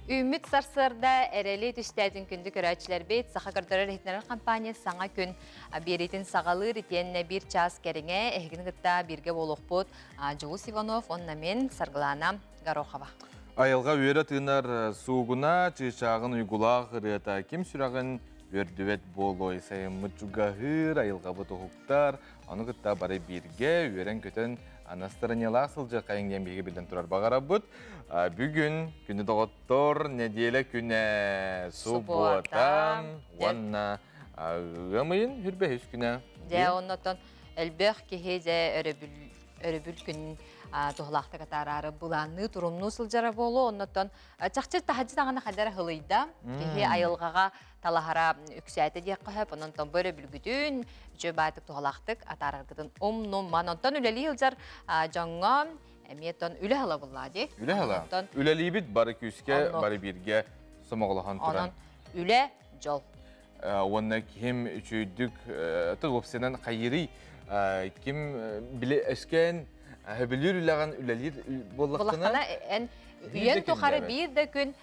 Үүммүт сарсыарда эрэли түстээтин күндү көрөөччүлэрбит Саха көрдөрөр иһитиннэрэр компания саҥа күн биэриитин саҕалыыр итиэннэ биир чаас кэриҥэ эһигини кытта бииргэ буолуохпут Дьулус Иванов уонна мин Саргылаана Горохова. Айылҕа үөрэ тыынар суугуна, чыычааҕын уйгулаах ырыата ким сүрэҕин үөрдүбэт буолуой сайыммыт чугаһыыр, айылҕабыт уһуктар, ону кытта бары бииргэ үөрэн-көтөн настроениелаах сылдьыаххайыҥ диэн биһиги биллэн турар баҕарабыт. Бүгүн күнү доҕоттор нэдиэлэ күнэ субуота уонна ыам ыйын хүрбэһис күнэ. Дьэ, оннотон элбэх киһи дьэ өрөбүл өрөбүл күн туһалаахтык атаараары былаанныы турумнуу сылдьара буолуо. Оннотон чахчы таһадьы даҕаны хайдара хылыйда. Киһи айылҕаҕа талаһара үксээтэ диэххэ сөп. Онон бу өрөбүлгүтүн үчүгэй баайтык туһалаахтык атаараргытын умнуман. Онтон үлэлии сылдьар дьоҥҥо эмиэ тон үлэ ыла буллаа дии. Үлэ ыла. Үлэлиибит бары күүскэ, бары бииргэ сомоҕолоһон туран. Онон үлэ дьол. Уонна ким үчүйдүк тыл уопсайынан хайырый ким биле өскөн хөбүлүүр үлэҕин үлэлиир буоллахтына эн үйэн тухары биир да күн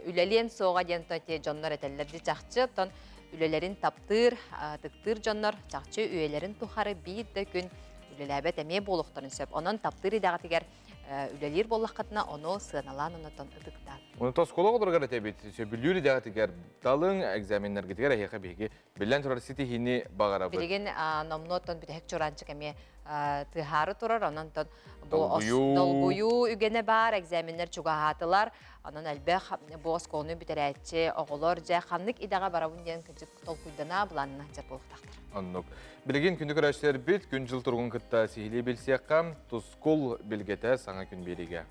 үлэлиэн суоҕа диэн дьоннор этэллэр ди чахчы оттон үлэлэрин таптыыр тыктыыр дьоннор чахчы үйэлэрин тухары биир да күн үлэлээбэт эмиэ буолуохтарын сөп. Онон таптыыр идэҕитигэр үлэлиир буоллаххытына, ону сыаналаан онотон ытыктаан. Оны оскуола оҕолоругар этэбит, сөбүлүүр идэҕитигэр талыҥ экзаменнаргытыгар эһиэхэ биһиги биллэн турар ситиһиини баҕарабыт. Билигин номнуоттан бүтэһик чуранчык эмиэ тыаһаары турар, онон бу долгуйуу үгэнэ баар, экзаменнэр чугаһаатылар. Онон элбэх бу оскуоланы бүтэрээччи оҕолор дьэ ханнык идэҕэ барабын диэн кырдьык толкуйдана былаанна дьар буолуохтаахтар. Оннук. Билигин күндү көрөөччүлэрбит күн-дьыл туругун кытта сиһилии билсиэххэ, Тускул билгэтэ саҥа күн биэриигэ.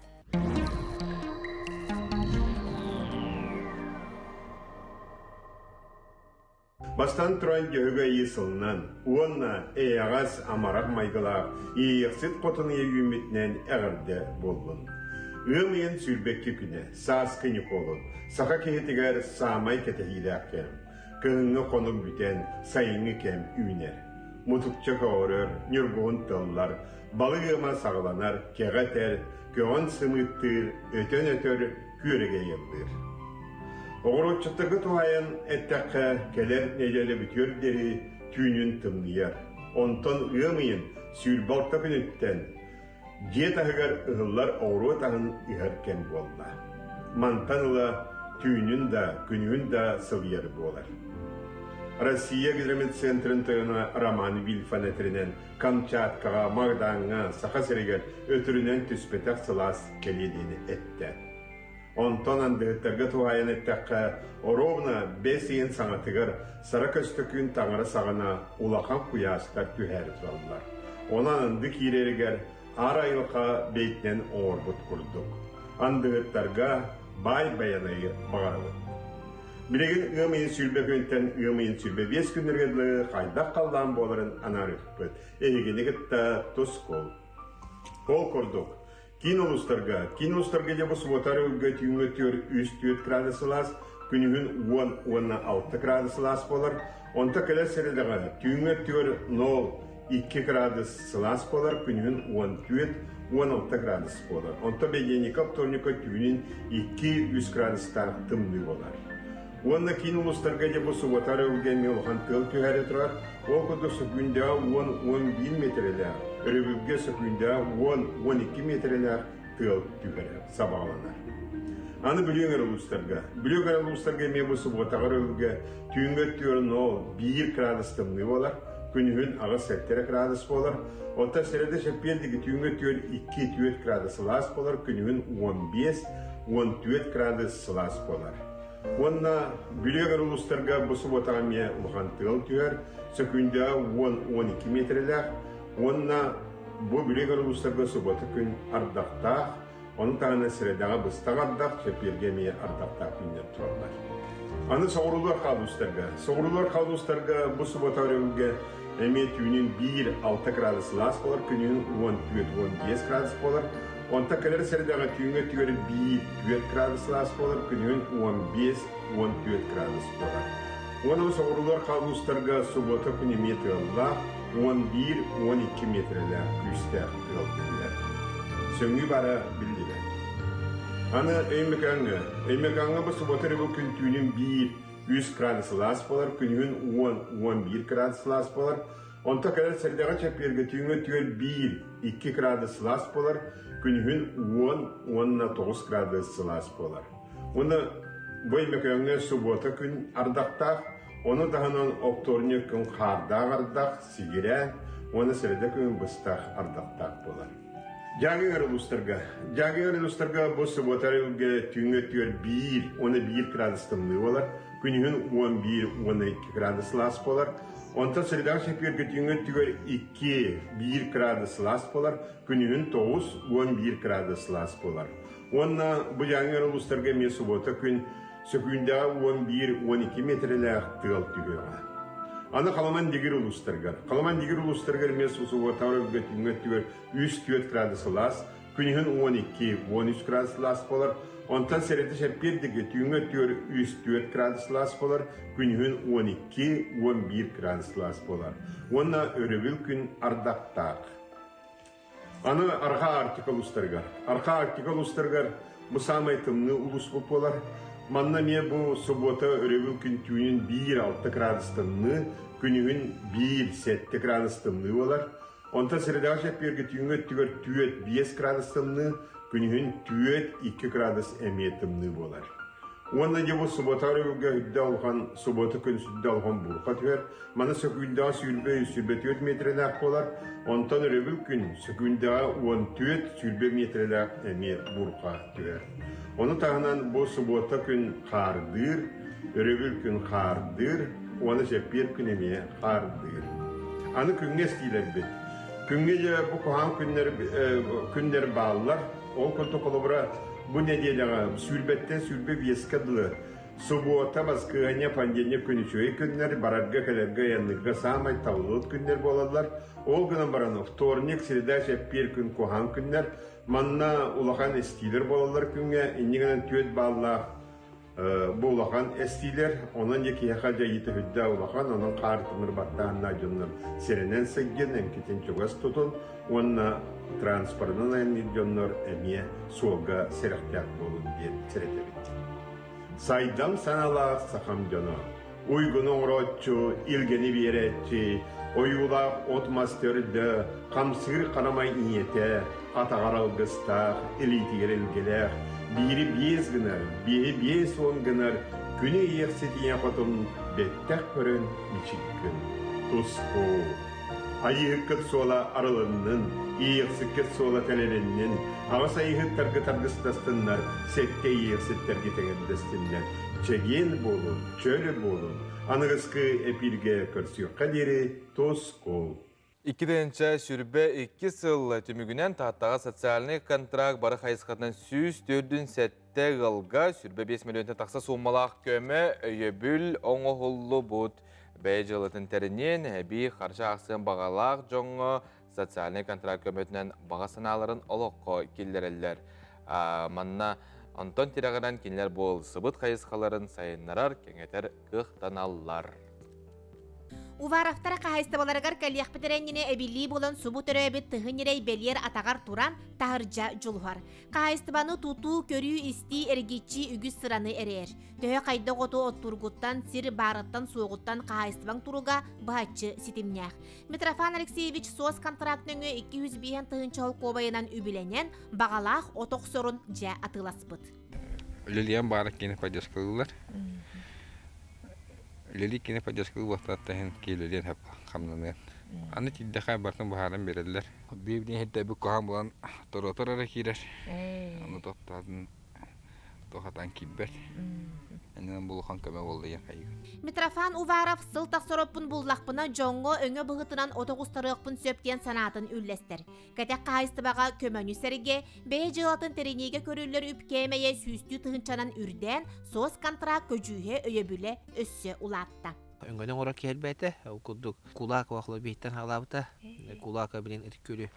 Бастан туран Дьөһөгөй Айыы сылынан уонна эйэҕэс амарах майгылаах Иэйиэхсит Хотун Ыйа үүммүтүнэн эҕэрдэ буоллун. Ыам ыйын сүүрбэкки күнэ, сааскы Ньукуолун, саха киһитигэр саамай кэтэһиилээх кэм. Кыһыҥҥы хонук бүтэн, сайыҥҥы кэм үүнэр. Мутукча көҕөрөр, ньургуһун тыллар, балык ыама саҕаланар, кэҕэ этэр, көҕөн сымыыттыыр, өтөн өтөр, күөрэгэй ыллыыр. Оҕуруотчуттарга туһаайан эттэххэ, кэлэр нэдиэлэ бүтүөр диэри түүнүн тымныйар. Онтон ыам ыйын 26 күнүттэн дьиэ таһыгар ыһыллар оҕуруот аһын ыһар кэм буолла. Мантан ыла түүнүн да, күнүһүн да сылыйар буолар. Россия гидрометцентрын тойоно Роман Вильфан этэринэн, Камчаткаҕа, Магадаҥҥа, Саха сиригэр өтөрүнэн түспэтэх сылаас кэлиэ диэни эттэ. Онтон андыһыттарга туһаайан эттэххэ, оруобуна бэс ыйын саҥатыгар Сара Көстөкүүн таҥара саҕана улахан куйаастар түһээри тураллар. Онон анды киирэригэр аар айылҕа бэйтинэн оҥорбут курдук. Андыһыттарга баай байанайы баҕарабыт. Билигин ыам ыйын 20 күнтэн ыам ыйын 25 күннэргэ дылы хайдах халлаан буоларын анаарыахпыт. Эһигини кытта тускул. Ол курдук, Киин улуустарга, киин улуустарга дьэ бу субуотар ылга түүҥҥэ түөр үс түөрт градус сылаас, күнүһүн уон уонна алта градус сылаас буолар. Онто кэлэр сэрэдэҕэ түүҥҥэ түөр нол икки градус сылаас буолар, күнүһүн уон түөрт, уон алта градус буолар. Онто бэнидиэнньиккэ вторникка түүнүн икки үс градустаах тымныы буолар. Уонна киин улуустарга дьэ бу субуота өрөбүлгэ эмиэ улахан тыал түһээри турар. Ол курдук сөкүүндэҕэ уон 11 миэтэрэлээх, өрөбүлгэ сөкүүндэҕэ уон 12 миэтэрэлээх тыал түһэрэ сабаҕаланар. Аны Бүлүү эҥэр улуустарга. Бүлүү эҥэр улуустарга эмиэ бу субуотаҕа өрөбүлгэ түүҥҥү өттүгэр нол биир градус тымныы буолар, күнүһүн аҕыс-сэттэ эрэ градус буолар. Оттон сэрэдэ чэппиэр диэки түүҥҥү өттүгэр икки-түөрт градус сылаас буолар, күнүһүн уон биэс, уон түөрт градус сылаас буолар. Уонна Бүлүү эҥэр улуустарга бу субуотаҕа эмиэ улахан тыал түһэр, сөкүүндэҕэ уон 12 миэтэрэлээх уонна бу Бүлүү эҥэр улуустарга субуота күн ардахтаах, ону таһынан сэрэдэҕэ быстах ардах, чэппиэргэ эмиэ ардахтаах күннэр тураллар. Аны соҕуруулар хаалуустарга. Соҕуруулар хаалуустарга бу субуота өрөбүлгэ эмиэ түүнүн биир алта градус сылаас буолар, күнүһүн уон түөрт уон биэс градус буолар. Онтон кэлэр сэрэдэҕэ түүҥҥэ өттүгэр биир түөрт градус сылаас буолар, күнүһүн уон биэс, уон түөрт градус буолар. Уонна соҕуруулар хаалуустарга субуота күн эмиэ тыаллаах, уон биир, уон икки миэтэрэлээх күүстээх тыал түһэр. Сөҥүү бара биллибэт. Аны Өймөкөөҥҥө. Өймөкөөҥҥө бу суббота бу күн түүнүн 1 3 градус сылаас буолар, күнүһүн 10 11 градус сылаас буолар. Онто кэлэр сэрдэҕэ чэппиэргэ түүҥҥэ түөр 1 2 градус сылаас буолар, күнүһүн 10 уонна 9 градус сылаас буолар. Уонна бу Өймөкөөҥҥө субуота күн ардахтаах, ону таһынан оптуорунньук күн хаардаах ардах, сигирээн уонна сэрэдэ күн быстах ардахтаах буолар. Дьааҥы улуустарга. Дьааҥы улуустарга бу субуота өрөбүлгэ түүҥҥэ түөр 1 уонна 1 градус тымныы буолар, күнүһүн 11 уонна 2 градус сылаас буолар. Онтон средаҕа чэппиэргэ түүҥҥэ өттүгэр 2 1 градус сылаас буолар, күнүһүн 9 11 градус сылаас буолар. Уонна бу Дьааҥы улуустарга эмиэ субуота күн сөкүүндэҕэ 11-12 миэтэрэлээх тыал түһүөҕэ. Аны Халаман Дигир улуустарыгар. Халаман Дигир улуустарыгар эмиэ субуотаҕа өргө түүҥҥэ өттүгэр 3-4 градус сылаас, күнүһүн 12-13 градус сылаас буолар. Онтон сэрэтэ чэппиэр диэки түүҥҥэ өттүгэр 3-4 градус сылаас буолар, күнүһүн 12-11 градус сылаас буолар. Уонна өрөбүл күн ардахтаах. Аны Арҕаа Арктика улуустарыгар. Арҕаа Арктика улуустарыгар бу саамай тымныы улууспут буолар. Манна эмиэ бу субуота өрөбүл күн түүнүн 1-6 градус тымныы, күнүһүн 1-7 градус тымныы буолар. Онтон средаҕа чэппиэргэ түүҥҥү өттүгэр 4-5 градус тымныы, күнүһүн 4-2 градус эмиэ тымныы буолар. Уонна дьэ бу субуота өрөбүлгэ үрдэ улахан субуота күн сүрдэ улахан буурҕа түһэр. Маны сөкүүндэҕэ 20-24 миэтэрэлээх буолар, онтон өрөбүл күн сөкүүндэҕэ 14-20 миэтэрэлээх эмиэ буурҕа түһэр. Ону таһынан бу субуота күн хаардыыр, өрөбүл күн хаардыыр уонна чэппиэр күн эмиэ хаардыыр. Аны күҥҥэ эстиилэрбит. Күҥҥэ дьэ бу куһаҕан күннэр, күннэр бааллар. Ол курдук холобура бу нэдиэлэҕэ сүүрбэттэн 25-кэ дылы субуота, баскыһыанньа, понедельник күн үчүгэй күннэр, барарга-кэлэргэ, айанныырга саамай табыллыбыт күннэр буолаллар. Ол гынан баран вторник, среда, чэппиэр күн куһаҕан күннэр. Манна улахан эстиилэр буолаллар күҥҥэ, инньэ гынан 4 бааллаах бу улахан эстиилэр, онон дьэ киһиэхэ дьайыыта сүрдээх улахан, онон хаар тымыр баттааһыннаах дьоннор сэрэнэн сылдьан, эмкитин чугас тутун уонна транспорынан айанныыр дьоннор эмиэ суолга сэрэхтээх буолун диэн сэрэтэбит. Сайдам санаалаах сахам дьоно, уйгуну оҥорооччу, илгэни биэрээччи, ойуулаах от-мас төрдө, хамсыыр харамай ийэтэ, атаҕар алгыстаах, илиитигэр илгэлээх, биири биэс гынар, биэһи 50 гынар, күнү иэхсит ийэ хотун бэттэх көрөн мичик гын. Туску. Айыыһыккыт суола арылыннын, иэйэхсиккит суола тэлэлиннин, аҕыс айыыһыттаргыт аргыстастыннар, сэттэ иэйэхситтэргит эҥэрдэстиннэр. Чэгиэн буолун, чөл буолун, аныгыскы эпииргэ көрсүөххэ диэри тус-кул. 2022 сыл түмүгүнэн Тааттаҕа социальнай контракт бары хайысхатынан 147 ыалга 25 миллионтан тахса сууммалаах көмө, өйөбүл оҥоһуллубут. Бэйэ дьыалатын тэриниэн, эбии харчы аахсыан баҕалаах дьоҥҥо социальнай контракт көмөтүнэн баҕа санааларын олоххо киллэрэллэр. Манна онтон тирэҕирэн кинилэр буолсубут хайысхаларын сайыннарар, кэҥэтэр кыахтаналлар. Уваровтар хаһайыстыбаларыгар кэлиэхпит эрэ иннинэ эбиллии буолан субу төрөөбүт тыһы ньирэй бэлиэр атаҕар туран таһырдьа дьулуһар. Хаһайыстыбаны тутуу, көрүү-истии, эргиччи үгүс сыраны эрэйэр. Төһө хайдах оту оттуургуттан, сир баарыттан-суоҕуттан хаһаайыстыбаҥ туруга быһаччы ситимнээх. Митрофан Алексеевич суос контракт нөҥүө 205 тыһыынча холкуобайынан үбүлэнэн, баҕалаах от охсорун дьэ атыыласпыт. Лилиан баара кини поддержкалыылар. Лили кини поддержкалыы буолтааттаһын киилэлиэн хамнаныан. Аны тиийдэхэ барытын быһааран биэрэллэр. Биир иһиттэбит куһаҕан буолан торотор эрэ киирэр. Аны тоттаатын туохатан киирбэт. Эннинэн булухан көмө буолла диэн хайыгын. Митрофан Уваров сыл тахсороппун буллахпына дьоҥҥо өҥө быһыытынан от оҕустарыахпын сөп диэн санаатын үллэстэр. Кэтэх хаһаайыстыбаҕа көмөнү сэргэ, бэйэ дьыалатын тэриниигэ көрүллэр үп кээмэйэ сүүстүү тыһыынчанан үрдээн, соц контракт көдьүүһэ өйөбүлэ өссө улаатта. Өҥөнү оҥорор киһи элбээтэ. Ол курдук Кулакова биһиттэн хаалаабыта. Кулакова билин Ытык Күөлү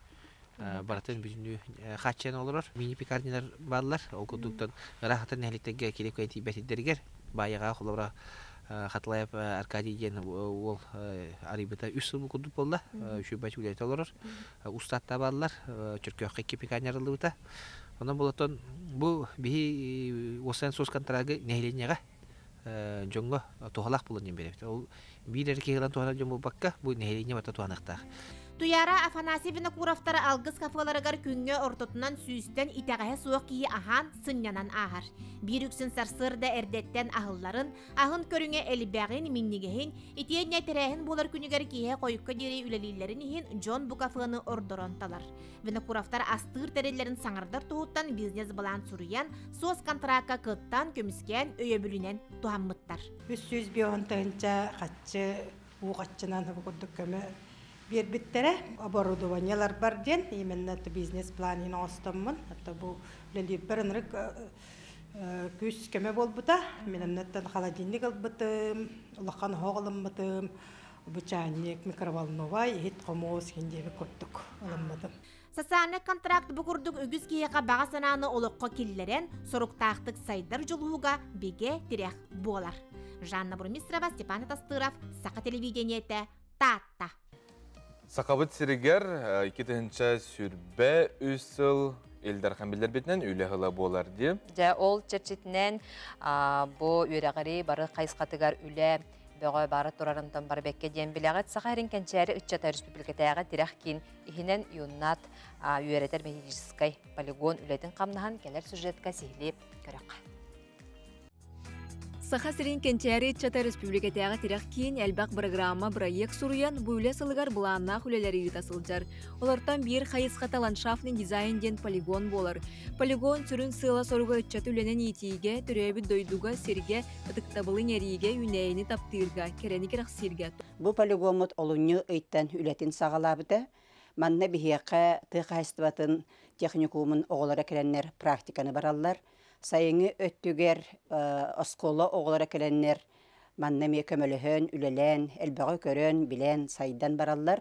барытын бүтүннүү хааччыйан олорор. Мини-пекарнялар бааллар. Ол курдуктан ыраахтан нэһилиэктэргэ кирип кэлэн тиийбэтидэригэр баайаҕа холобура Хатылаев Аркадий диэн уол арыйбыта үс сыл курдук буолла. Үчүгэй үлэтэ олорор. Устаатта бааллар. Чөркөөххө икки пекарня арыллыбыта. Онон болотон бу биһи уосайан суос контрагы нэһилиэнньэҕэ дьоҥҥо туһалаах буолан диэн биэрэбит. Ол биир эрэ киһи ылан туһанар дьон буолбакка, бу нэһилиэнньэ барыта туһаныахтаах. Туяра Афанасий Винокуровтар Алгыс кафеларыгар күҥҥэ ортотунан сүүстэн итэҕэһэ суох киһи аһаан, сынньанан ааһар. Биир үксүн сарсыарда эрдэттэн аһылларын, аһын көрүҥэ элбэҕин, минньигэһин, итиэннэ тэрээһин буолар күнүгэр киэһэ хойукка диэри үлэлииллэрин иһин дьон бу кафены ордорон талар. Винокуровтар астыыр тэриллэрин саҥардар туһуттан бизнес-былаан суруйан, суос контракка кыттан, көмүскээн, өйөбүлүнэн туһаммыттар. 305 тыһыынча хаччы уу хаччынан бу курдук көмө биэрбиттэрэ. Оборудованиелар бар диэн именно бизнес-план иһин оҥостоммун. Ата бу үлэлиирбэр ынырык күүс көмө буолбута. Мин оннуттан холодильник ылбытым, улахан оһох ылыммытым, бучаанньык, микроволновай, иһит хомуос диэби курдук ылыммытым. Социальнай контракт бу курдук үгүс киһиэхэ баҕа санааны олоххо киллэрэн, соруктаахтык сайдар дьулуһууга бигэ тирэх буолар. Жанна Бурмистрова, Степан Тастыров, Саха телевидениетэ, Таатта. Сахабыт сиригэр 2023 сыл Ил Дархан биллэрбитинэн үлэ сыла буолар дии. Дьэ, ол чэрчитинэн бу үөрэҕири бары хайысхатыгар үлэ бөҕө бары турарынтан бары бэккэ диэн билэҕит. Саха сирин кэнчээри ыччата республикатааҕы тирэх киин иһинэн юннат үөрэтэр методическай полигон үлэтин хамнаһын кэлэр сюжетка сиһилии көрөххө. Саха сирин кэнчээри ыччата республикатааҕы тирэх киин элбэх бырагыраама бырайыак суруйан, бу үлэ сылыгар былааннаах үлэлэри ыыта сылдьар. Олортон биир хайысхата ландшафтный дизайн диэн полигон буолар. Полигон сүрүн сыала-соруга ыччаты үлэнэн иитиигэ, төрөөбүт дойдуга, сиргэ, ытыктабылы иҥэриигэ, үүнээйини таптыырга, кэрэни кэрэхсииргэ. Бу полигоммут олунньу ыйтан үлэтин саҕалаабыта. Манна биһиэхэ тыа хаһаайыстыбатын техникумун оҕолоро кэлэннэр практиканы бараллар. Сайыҥҥы өттүгэр оскуола оҕолоро кэлэннэр манна эмиэ көмөлөһөн, үлэлээн, элбэҕи көрөн, билэн, сайдан бараллар.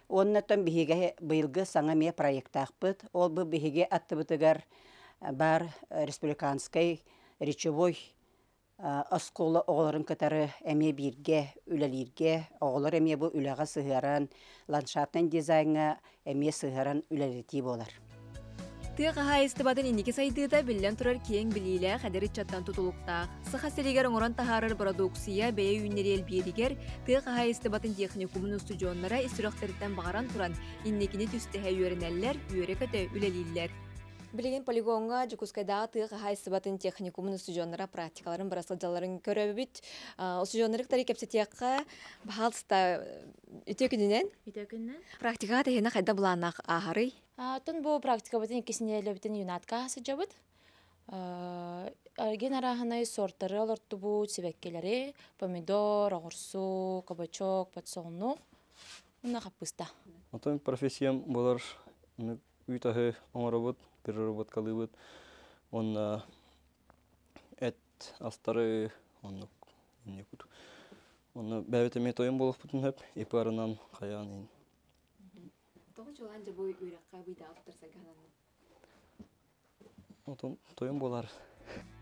Уонна оттон биһиги быйылгы саҥа эмиэ проектаахпыт. Ол бу биһиги аттыбытыгар баар республиканскай речевой оскуола оҕолорун кытары эмиэ бииргэ үлэлииргэ, оҕолор эмиэ бу үлэҕэ сыһыаран, ландшафтнай дизайҥа эмиэ сыһыаран үлэлэтии буолар. Тыа хаһаайыстыбатын инники сайдыыта биллэн турар киэҥ билиилээх эдэр ыччаттан тутулуктаах. Саха сиригэр оҥорон таһаарар бородууксуйа бэйэ үүннэри элбииригэр тыа хаһаайыстыбатын техникумун устудьуоннара ис сүрэхтэриттэн баҕаран туран инникини түстэһэ үөрэнэллэр, үөрэ-көтө үлэлииллэр. Билигин полигоҥҥа Дьокуускайдааҕы тыа хаһаайыстыбатын техникумун устудьуоннара практикаларын бара сылдьалларын көрөбүт. Устудьуоннары кытары кэпсэтиэххэ, баһаалыста, үтүө күнүнэн. Үтүө күнүнэн. Практикаҕа тэһиэнэ хайда былааннаах ааһарый? Оттон бу практикабытын иккис нэдиэлэбитин юнатка сылдьабыт. Эргин арааһынай сортары олортубут, сибэккилэри, помидор, оҕурсу, кабачок, подсолнух, уонна хаппыста. Оттон профессиям буолар үүт аһы оҥоробут, переработкалыыбыт уонна эт астары оннук инньэ Онно бэйэбит эмиэ тойон буолуохпутун сөп, ИП-арынан хайаан иһин. Тоҕо чуолаан дьэ бу үөрэххэ быйдааҕы туттарсарга сананныҥ? Отон тойон буолар.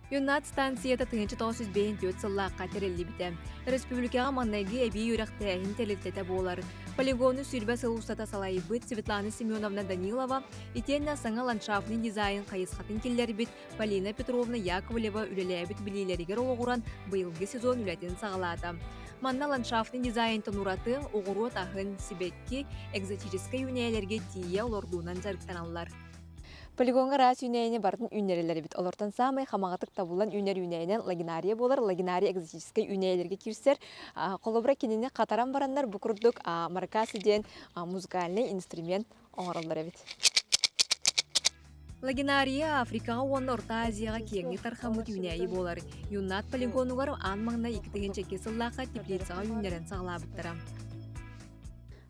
Юннат станцията 1954 сыллаахха тэриллибитэ. Республикаҕа маҥнайгы эбии үөрэхтээһин тэрилтэтэ буолар. Полигону сүүрбэ сыл устата салайбыт Светлана Семеновна Данилова итиэннэ саҥа ландшафтный дизайн хайысхатын киллэрбит Полина Петровна Яковлева үлэлээбит билиилэригэр олоҕуран быйылгы сезон үлэтин саҕалаата. Манна ландшафтный дизайнтан ураты оҕуруот аһын, сибэкки, экзотическай үүнээйилэргэ тиийэ олордуунан дьарыктаналлар. Полигоҥҥа араас үүнээйини барытын үүннэрэллэр эбит. Олортон саамай хамаҕатык табыллан үүнэр үүнээйинэн лагинария буолар. Лагинария экзотическай үүнээйилэргэ киирсэр. Холобура, кинини хатаран бараннар бу курдук маракасы диэн музыкальный инструмент оҥороллор эбит. Лагинария Африкаҕа уонна Орто Азияҕа киэҥник тархаммыт үүнээйи буолар. Юннат полигонугар аан маҥнай 2002 сыллаахха теплицаҕа үүннэрэн саҕалаабыттара.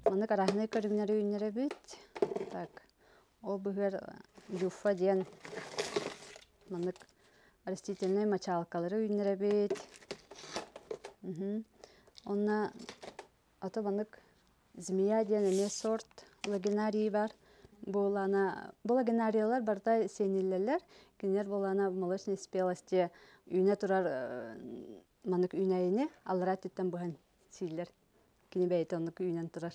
Маннык арааһынай көрүҥнэри үүннэрэбит. Так, ол быһыар дюффа диэн маннык растительнай мочалкалары үүннэрэбит. Онно ато маннык змея диэн эмиэ сорт лагинарий бар. Буолана, бу лагинариялар барыта сиэниллэллэр. Кинилэр буолана молочной спелости үүнэ турар маннык үүнээйини аллараа өттүттэн быһан сииллэр. Кини бэйэтэ оннук үүнэн турар.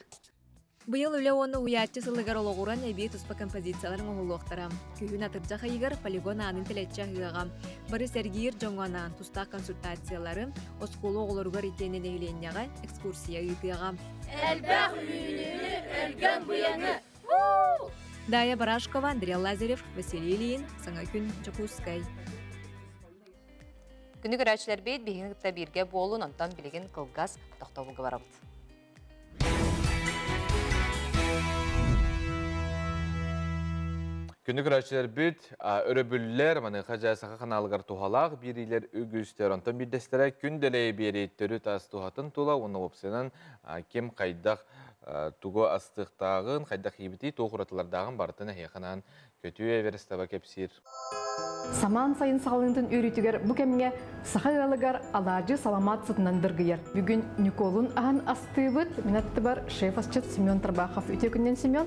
Быйыл үлэ уонна уһуйааччы сылыгар олоҕуран эбии туспа композициялар оҥоһуллуохтара. Күһүн атырдьах ыйыгар полигон аанын тэлэччи аһыаҕа. Бары сэргиир дьоҥҥо анаан тустаах консультациялары, оскуола оҕолоругар итиэннэ нэһилиэнньэҕэ экскурсия ыытыаҕа. Элбэх үүнүүнү, өлгөм быйаҥы! Дая Барашкова, Андрей Лазарев, Василий Ильин, Саҥа күн, Дьокуускай. Күнү көрөөччүлэрбит биһигин кытта бииргэ буолун, онтон билигин кылгас тохтобулга барабыт. Күнү көрөөччүлэрбит өрөбүллэр маныаха дьэ саха ханаалыгар туһалаах биэриилэр үгүстэр. Онтон биирдэстэрэ күн дэлэйэ биэрии төрүт ас туһатын тула уонна уопсайынан ким хайдах тугу астыахтааҕын, хайдах иибитий, туох уратылардааҕын барытын эһиэхэ анаан Көтүү Эверстова кэпсиир. Самаан сайын саҕалыытын үөрүүтүгэр бу кэмҥэ саха ыалыгар алаадьы саламаат сытынан дыргыйар. Бүгүн Ньукуолун аһын астыыбыт. Мин аттыбар шеф-асчыт Семен Тарбахов. Үтүө күннэн, Семен.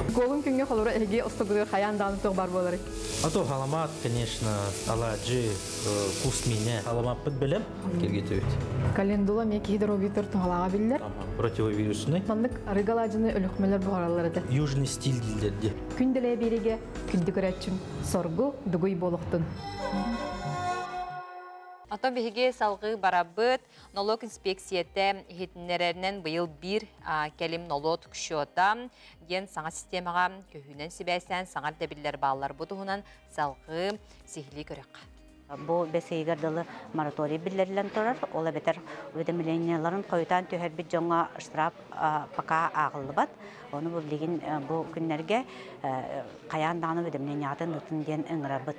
Ньукуолун күҥҥэ холоро эһиги остогугар хайаан даҕаны туох баар буоларый? А то саламаат, конечно, алаадьы, кус миинэ. Саламааппыт бэлэм, киргитибит. Календула эмиэ киһи доруобуйатыгар туһалааҕа биллэр. Противовирусный. Маннык арыгы алаадьыны өлөхмөлөр буһараллар этэ. Южный стиль дииллэр дии. Күн дэлэйэ биэриигэ күндү көрөөччүм соргу дугуй буолуохтун. Оттон биһиги салгыы барабыт. Нолуок инспекцията иһитиннэрэринэн быйыл биир кэлим нолуот счета диэн саҥа системаҕа көһүүнэн сибээстээн саҥа ирдэбиллэр бааллар. Бу туһунан салгыы сиһилии көрүөххэ. Бу бэс ыйыгар дылы мораторий биллэриллэн турар. Ол эбэтэр уведомлениеларын хойутаан түһэрбит дьоҥҥо штраф пока ааҕыллыбат. Ону бу билигин бу күннэргэ хайаан даҕаны уведомлениеҕытын ытын диэн ыҥырабыт.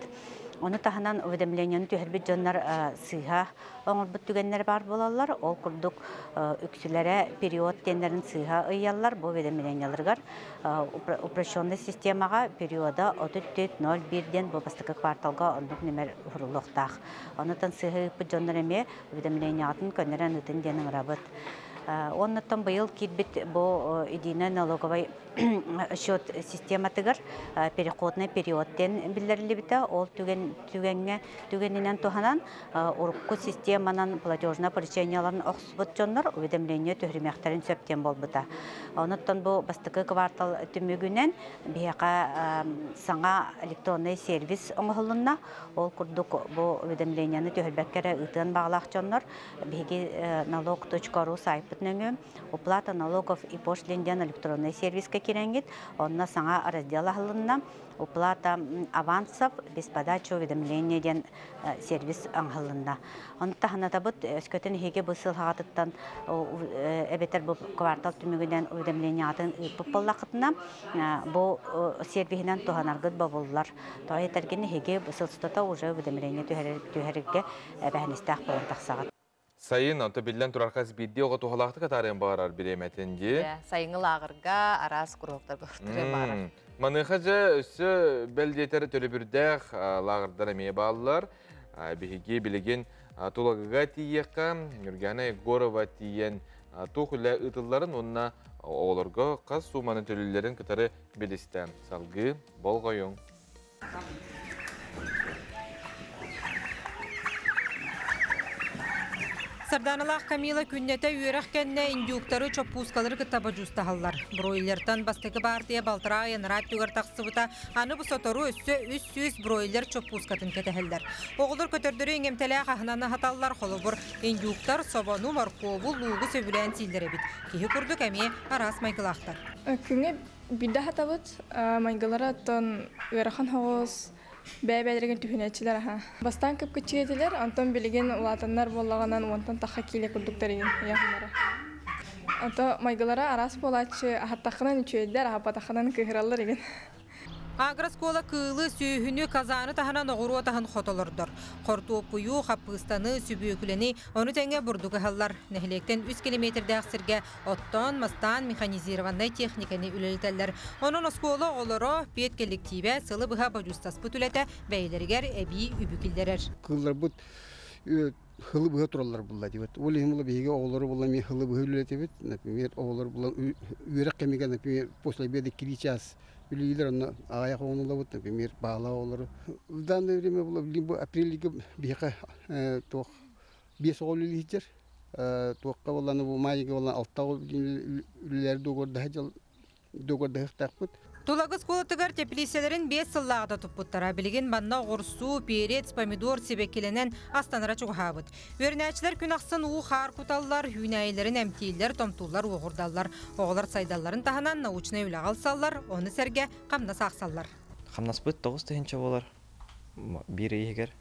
Ону таһынан уведомлениены түһэрбит дьоннор сыыһа оҥорбут түгэннэр баар буолаллар. Ол курдук үксүлэрэ период диэннэрин сыыһа ыйаллар. Бу уведомлениеларыгар упрощенный системаҕа периода 34.01 диэн бу бастакы кварталга оннук нөмер уһуруллуохтаах. Онутан сыыһа ыыппыт дьоннор эмиэ уведомлениеҕытын көннөрөн ыытын диэн ыҥырабыт. Оннуттан быйыл киирбит бу единый налоговый счет систематыгар переходный период диэн биллэриллибитэ. Ол түгэн түгэҥҥэ түгэнинэн туһанан урукку системанан платежное поручениеларын охсубут дьоннор уведомление түһүрүмэхтэрин сөп диэн буолбута. Онуттан бу бастакы квартал түмүгүнэн биһиэхэ саҥа электронный сервис оҥоһулунна. Ол курдук бу уведомлениены түһэрбэккэ эрэ ыытыан баҕалаах дьоннор биһиги налог.ру сайтпыт нөҥүө уплата налогов и пошлин диэн электронный сервискэ кирэҥҥит, онно саҥа раздел аһылынна. Уплата авансов без подачи уведомления диэн сервис аҥаһылынна. Ону таһынатабыт өскөтүн эһиги бу сыл хаҕатыттан эбэтэр бу квартал түмүгүнэн уведомлениеҕытын ыыппыт буоллаххытына, бу сервиһинэн туһанаргыт бобуллар. Тоҕо этэргин эһиги бу сыл устата уже уведомление түһэрэргэ эбээһинэстээх буолан тахсаҕыт. Сайын, онто биллэн турар хас биирдии оҕо туһалаахтык атаарыан баҕарар бириэмэтин дии. Сайыҥҥы лааҕырга араас куруһуоктарга ыртырыан баҕарар. Маныаха дьэ өссө бэл диэтэр төлөбүрдээх лааҕырдар эмиэ бааллар. Биһиги билигин Тулагыга тиийиэххэ, Нюргана Егорова тиийэн туох үлэ ыытылларын уонна оҕолорго хас сууманы төлүүллэрин кытары билистэ. Салгыы болҕойуҥ. Сарданалаах Камила күннэтэ үөрэх кэннэ индюктары, чоппуускалары кытта бодьуустаһаллар. Бройлертан бастакы баартыйа балтараа ый түгэр тахсыбыта, аны бу сотору өссө 300 бройлер чоппуускатын кэтэһэллэр. Оҕолор көтөрдөрү иҥэмтэлээх аһынан аһаталлар, холобур, индюктар собону, моркуобу, луугу сөбүлээн сииллэр эбит. Киһи курдук эмиэ араас майгылаахтар. Күҥҥэ Биирдэ аһатабыт, майгылара оттон ыарахан соҕус, бэйэ-бэйэлэригэр түһүнээччилэр аһа. Бастаан кып-кыччык этилэр, онтон билигин улаатаннар буоллаҕынан уонтан тахха киилэ курдуктар игин ыйааһыннара. Ото майгылара араас буолааччы, аһаттаххынан үчүгэйдэр, аһаппатаххынан кыыһыраллар игин. Агроскуола кыылы, сүөһүнү, казаны таһынан оҕуруот аһын хотолордор. Хортуоппуйу, хаппыыстаны, сүбүөкүлэни, ону тэҥэ бурдук ыһаллар. Нэһилиэктэн 3 километрдээх сиргэ Оттоон, мастаан механизированнай техниканы үлэлэтэллэр. Онон оскуола оҕолоро, пед кэлликтиибэ сылы быһа бодьуустаспыт үлэтэ бэйэлэригэр эбии үбү киллэрэр. Кыылларбыт хылы быһа тураллар булла диэбит. Ол иһин була биһиги оҕолору була эмиэ хылы быһа үлэлэтибит. Например, оҕолор була үөрэх кэмигэр, например, после обеда 2 час үлэлиилэр, онно аҕыйах оҕону ылабыт, например, баала оҕолору. В данное время була, бу апрельге биһиэхэ туох биэс оҕо үлэлиир. Туохха буолланы бу маайга буолан алта үлэлэр дуогурдаһа дьыл дуогурдаһыахтаахпыт. Тулагы оскуолатыгар теплицияларын 5 сыллааҕыта туппуттара. Билигин манна оҕурсуу, перец, помидор сибэккилэнэн астанара чугаһаабыт. Үөрэнээччилэр күн ахсын уу-хаар куталлар, үүнээйилэрин эмтииллэр, томтууллар, уоҕурдаллар. Оҕолор сайдалларын таһынан научнай үлэҕэ ылсаллар, ону сэргэ хамнас аахсаллар. Хамнаспыт 9000 буолар биир ый иһигэр.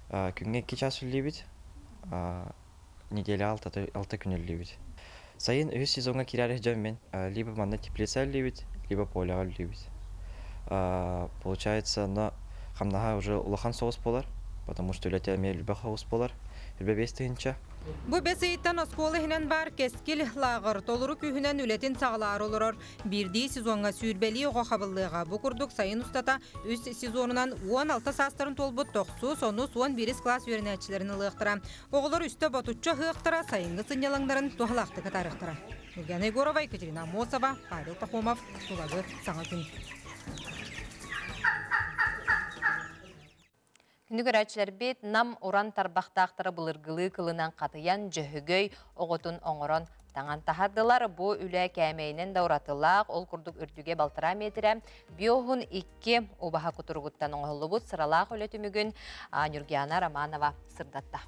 Күҥҥэ 2 чаас үллүүбүт, неделя алта күн үллүүбүт. Сайын үһүс сезоҥҥа киирээри дьон мин либо манна теплица үллүүбүт, либо поляҕа үллүүбүт. Получается, но хамнаһа уже улахан соҕус буолар, потому что үлэтэ эмиэ элбэх соҕус буолар. Үлбэ 5000. Бу бэс ыйыттан оскуола иһинэн баар Кэскил лааҕыр толору күүһүнэн үлэтин саҕалаары олорор. Биирдии сезоҥҥа сүүрбэлии оҕо хабыллыаҕа. Бу курдук сайын устата үс сезонунан 16 саастарын туолбут тохсус, онус, 11 кылаас үөрэнээччилэрин ылыахтара. Оҕолор үстэ ботуччу аһыахтара, сайыҥҥы сынньалаҥнарын туһалаахтык атаарыахтара. Ульяна Егорова, Екатерина Аммосова, Павел Пахомов, Тулагы, Саҥа күн. Күндү көрөөччүлэрбит, Нам уран тарбахтаахтара былыргылыы кылынан хатыйан, дьөһөгөй оҕотун оҥорон таҥан таһардылар. Бу үлэ кээмэйинэн да уратылаах, ол курдук үрдүгэ балтараа метрэ, биоһун икки убаһа кутуругуттан оҥоһуллубут сыралаах үлэ түмүгүн Нюргиана Романова сырдатта.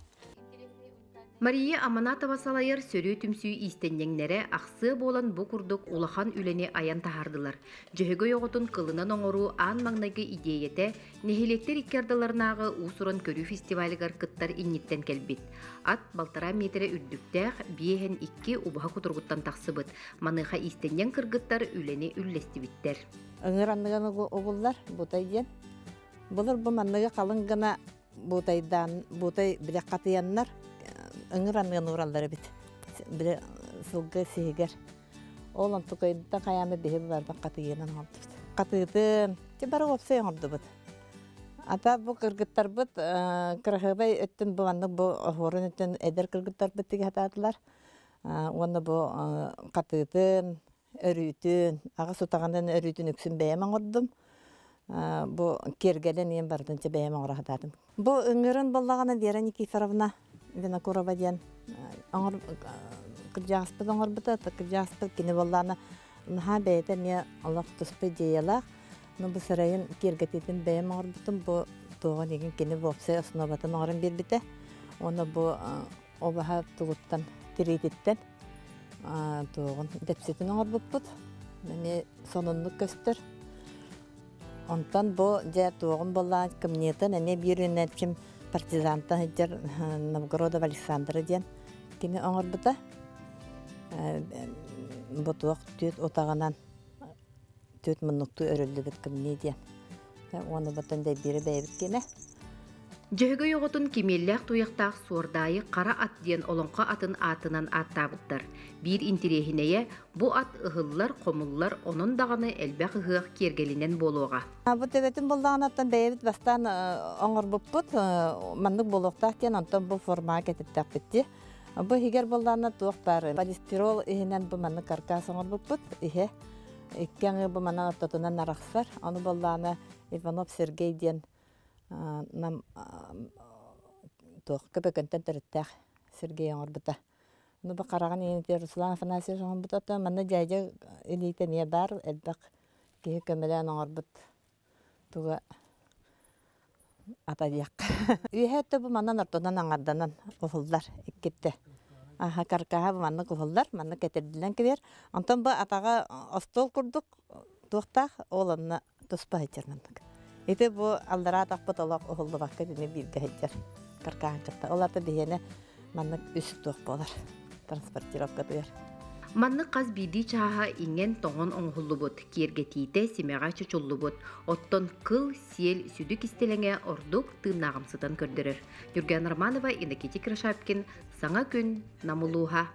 Мария Аманатова салайар сөрүө түмсүү иистэнньэҥнэрэ ахсыа буолан бу курдук улахан үлэни айан таһаардылар. Дьөһөгөй оҕотун кылынан оҥоруу аан маҥнайгы идиэйэтэ нэһилиэктэр икки ардыларынааҕы уус-уран көрүү фестивалыгар кыттар инниттэн кэлбит. Ат балтараа миэтэрэ үрдүктээх, биэһэн икки убаһа кутуругуттан тахсыбыт. Маныаха иистэнньэҥ кыргыттар үлэни үллэстибиттэр. Ыҥыр анныган угуллар, бутай диэн. Былыр бу манныгы халыҥ гына буутайдаан буутай бile хатыйаннар ыҥыр аныан уураллар эбит бile сылгы сиһигэр ол онтукайдыттан хайааны биһи барбан хатыйынан оҥордубут хатыытын ти бары уопсай оҥордубут ата бу кыргыттарбыт кыраһыабай өттүн бу маннык бу оһуорун өттүн эдэр кыргыттарбыт тиги хатаатылар уонна бу хатыытын өрүүтүн, аҕыс утаҕынан өрүүтүн үксүн бэйэм оҥордум. Бу киэргэлин ийэм барытын чэ бэйэм оҥоро сатаатым. Бу ыҥырын буоллаҕына Вера Никифоровна Винокурова диэн оҥор кырдьаҕаспыт оҥорбута, кырдьаҕаспыт кини буоллаҕына наһаа бэйэтэ эмиэ олох туспа идеялаах. Но бу сарайын киэргэтиитин бэйэм оҥорбутум, бу туоҕун игин кини уопсай основатын оҥорон биэрбитэ. Уонна бу Обаһа тугуттан тириититтэн туоҕун дэпситин оҥорбуппут. Эмиэ сонуннук көстөр. Онтон бу дьэ туоҕун буоллаан кымньыытын эмиэ биир үүнээччим партизантан сылдьар Новгородов Александра диэн кини оҥорбута. Бу туох түөт утаҕынан түөт муннуктуу өрүллүбүт кымньыы диэн. Уонна баттан дэйбиирэ бэйэбит киэнэ. Дьөһөгөй оҕотун кимиэллээх туйахтаах Суордаайы Хара ат диэн олоҥхо атын аатынан ааттаабыттар. Биир интириэһинэйэ, бу ат ыһыллар, хомуллар, онон даҕаны элбэх ыһыах киэргэлинэн буолуоҕа. Бу төбөтүн буллаҕынаттан бэйэбит бастаан оҥорбуппут, маннык буолуохтаах диэн, онтон бу формаҕа кэтиттэхпит дии. Бу иһигэр буоллаҕына туох баар полистирол иһинэн бу маннык каркас оҥорбуппут иһэ. Икки аҥыы бу манан ортотунан арахсар. Ону буоллаҕына Иванов Сергей диэн нам туох Көбөкөнтөн төрүттээх Сергей оҥорбута. Ну бу хараҕын иинитигэр Руслан Афанасьевич оҥорбута. Манна дьээдьэ илиитэ эмиэ баар, элбэх киһи көмөлөөн оҥорбут туга ата диэххэ. Үөһэ өттө бу манан ортонон аҥарданан уһуллар иккитте. Аха каркаһа бу маннык уһуллар, маннык кэтэрдилэн кэлэр. Онтон бу атаҕа остуол курдук туохтаах, ол онно туспа сылдьар маннык. Ити бу аллараа атахпыт олох уһуллубакка итини бииргэ сылдьар каркаһын кытта. Ол ата биһиэнэ маннык үс туох буолар транспортировкатыгар. Маннык хас биирдии чааһа иҥэн-тоҥон оҥоһуллубут, киэргэтиитэ, симэҕэ чочуллубут. Оттон кыл, сиэл сүдү кистэлэҥэ ордук тыыннааҕымсытан көрдөрөр. Юрген Романова, Иннокентий Крошапкин, Саҥа күн, Нам улууһа.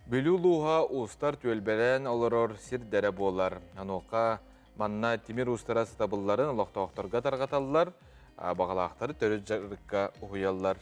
Бүлүү улууһа уустар түөлбэлээн олорор сирдэрэ буолар. Онуоха манна тимир уустара сатабылларын олохтоохторго тарҕаталлар, баҕалаахтары төрүт дьарыкка уһуйаллар.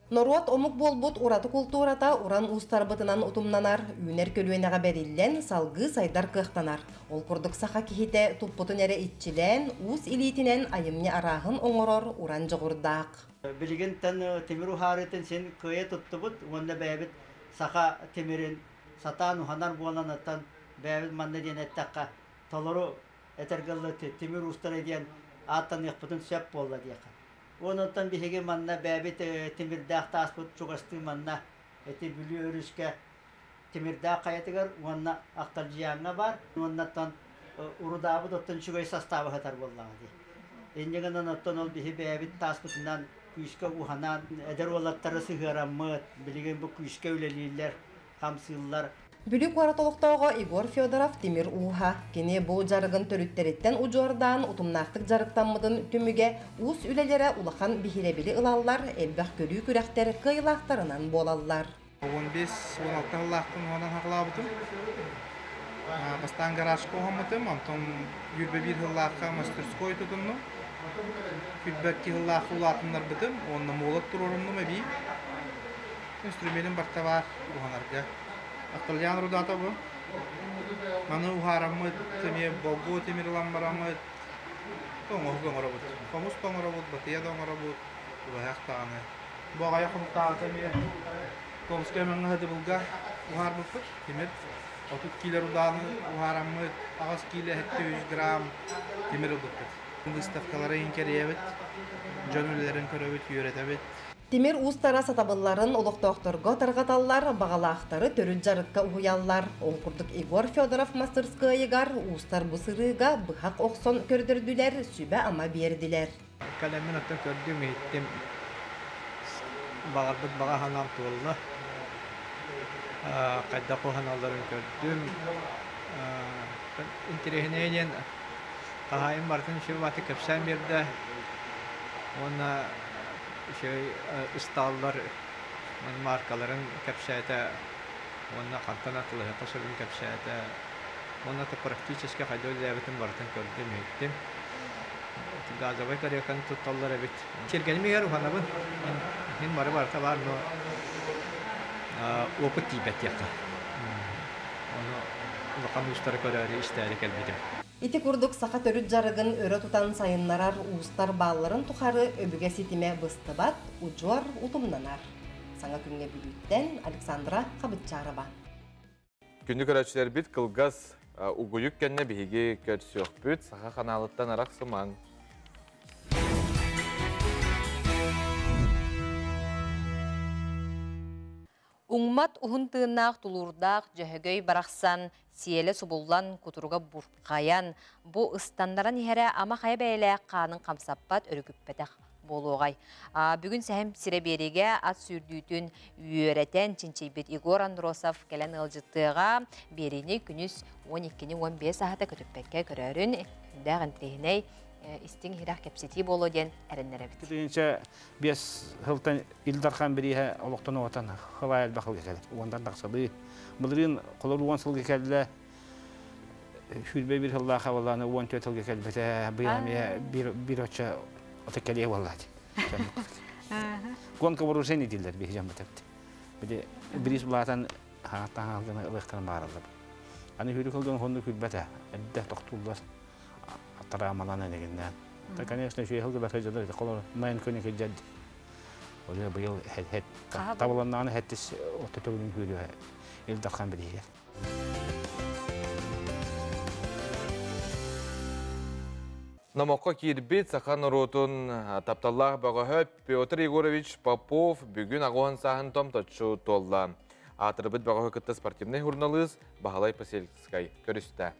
Норуот омук буолбут ураты култуурата уран уустарбытынан утумнанар, үүнэр көлүөнэҕэ бэриллэн, салгыы сайдар кыахтанар. Ол курдук саха киһитэ туппутун эрэ иччилээн, уус илиитинэн айымньы арааһын оҥорор уран дьоҕурдаах. Билигин тан тимир уһаарытын син кыайа туттубут уонна бэйэбит саха тимирин сатаан уһанар буолан оттон бэйэбит манна диэн эттэххэ толору этэргэллэ тимир уустара диэн ааттаныахпытын сөп буолла диэхэ. Онон биһиги манна бэйэбит тимирдээх тааспыт чугастыы манна эти Бүлүү өрүскэ тимирдээх хайатыгар уонна Ахталдьыйааҥҥа баар. Уоннаттан урудаабыт оттон үчүгэй састааба сытар буоллаҕа дии. Инньэ оттон ол биһи бэйэбит тааспытынан күүскэ уһанан эдэр уолаттары сыһыараммыт, билигин бу күүскэ үлэлииллэр, хамсыыллар. Бүлүү куорат олохтооҕо Егор Федоров тимир ууһа. Кини бу дьарыгын төрүттэриттэн удьуордаан утумнаахтык дьарыктаммытын түмүгэ уус үлэлэрэ улахан биһирэбили ылаллар, элбэх көрүү күрэхтэр кыайыылаахтарынан буолаллар. 15-16 сыллаахпын уонан саҕалаабытым. Бастаан гаражка уһаммытым, онтон 21 сыллаахха мастерской тутуннум. 22 сыллаахха улаатыннарбытым, уонна молот туруоруннум эбии. Инструменим барта бар уһанарга. Ахталдьаан рудата бу. Маны уһаараммыт, эмиэ болгуо тимир ылан бараммыт, тоҥоһук оҥоробут. Хомус да оҥоробут, батыйа да оҥоробут, убаһах даҕаны. Бу аҕыйах хонуктааҕыта эмиэ Томскай мэҥэ сатыбылга уһаарбыппыт. Тимир 30 киилэ рудааны уһаараммыт, 8 киилэ 700 грамм тимир ылбыппыт. Выставкалары кэрийэбит, дьон үлэлэрин көрөбүт, үөрэтэбит. Тимир уустара сатабылларын олохтоохторго тарҕаталлар, баҕалаахтары төрүт дьарыкка уһуйаллар. Ол курдук Егор Федоров мастерскойыгар уустар бу сырыыга быһах охсон көрдөрдүлэр, сүбэ-ама биэрдилэр. Кэлэммин оттон көрдүм, иһиттим. Баҕарбыт баҕа санаам туолла. Хайдах уһаналларын көрдүм. Интэриэһинэйэ диэн хаһаайын барытын үчүгэй кэпсээн биэрдэ. Уонна үчүгэй ыстааллар маркаларын кэпсээтэ уонна хантан атылыһыахха сөбүн кэпсээтэ. Уонна практически хайдах үлэлээбитин барытын көрдүм, иһиттим. Газовай тарелканы тутталлар эбит. Кэргэним иһэр уһанабын. Мин бары барыта баар, но опыт тиийбэт диэххэ. Ону улахан уустары көрөөрү, истээри кэлбитим. Ити курдук саха төрүт дьарыгын өрө тутан сайыннарар уустар баалларын тухары өбүгэ ситимэ быстыбат, удьуор утумнанар. Саҥа күҥҥэ Бүлүүттэн Александра Хабытчарова. Күндү көрөөччүлэрбит, кылгас угуйук кэннэ биһиги көрсүөхпүт, Саха ханаалыттан арахсымаҥ. Уҥмат уһун тыыннаах тулуурдаах Дьөһөгөй барахсан сиэлэ субуллан, кутуруга буркайан, бу ыстаннаран иһэрэ ама хайа бэйэлээх хаанын хамсаппат, өрүкүппэтэх буолуоҕай. Бүгүн сэһэм сирэ биэриигэ ат сүүрдүүтүн үөрэтэн чинчийбит Егор Андросов кэлэн ыалдьыттыаҕа. Биэриини күнүс 12-ни 15 аһата көтүппэккэ көрөөрүн, күндээх интэриэһинэй истиҥ иһирэх кэпсэтии буолуо диэн эрэннэрэбит. 2005 сылтан Ил Дархан бирииһэ олохтон уотан хылай элбэх сылга кэлэр. Уонтан тахсалыы. Былырыын холор 10 сылга кэллэ. 21 сыллаах абалааны 14 сылга кэлбэтэ. Быйыл эмиэ бир оччо ото кэлиэ буоллаат. Гонка вооружений дииллэр биһи дьон бытабыт. Били бирис булаатан хааттан хаалганы ылыахтарын баараллар. Аны хүрүк ылган хонну күлбэтэ. Эрдэ тохтууллар. Тараамалан энегиннээн. Та, конечно, үчүгэй сылгылар сылдьаллар. Холор майын күнү кылдьар. Оле быйыл хет табыланнааны хеттис отто төгүлүн хүрүө Ил Дархан бирииһигэр. Номоххо киирбит саха норуотун тапталлаах бөҕөһө Петр Егорович Попов бүгүн 80 сааһын томточчу туолла. Аатырбыт бөҕөһү кытта спортивнай журналист Баһылай Посельскай көрүстэ.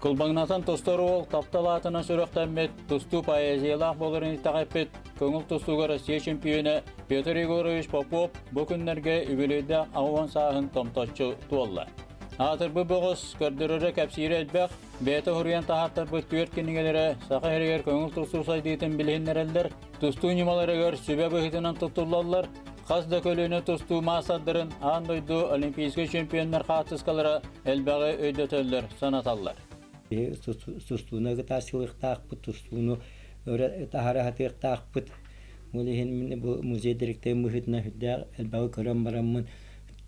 Кылбаҥнатан тустар уол таптал аатынан сүрэхтэммит, тустуу поэзиялаах буоларын итэҕэппит, көҥүл тустууга Россия чемпиона Петр Егорович Попов бу күннэргэ үбүлүөйдээх 80 сааһын томточчу туолла. Аатырбыт бөҕөс көрдөрөрө кэпсиирэ элбэх, бэйэтэ уһуруйан таһааттарбыт түөрт кинигэлэрэ саха сиригэр көҥүл тустуу сайдыытын билиһиннэрэллэр, тустуу ньымаларыгар сүбэ быһыытынан туттуллаллар, хас да көлүөнэ тустуу маастардарын аан дойду олимпийскай чемпионнар хаартыскалара элбэҕи өйдөтөллөр, санаталлар. Тустууну ытаасылыктаахпыт, тустууну таһара хатыахтаахпыт. Ол иһин мин бу музей директорын быһыытынан сүрдээх элбэҕи көрөн бараммын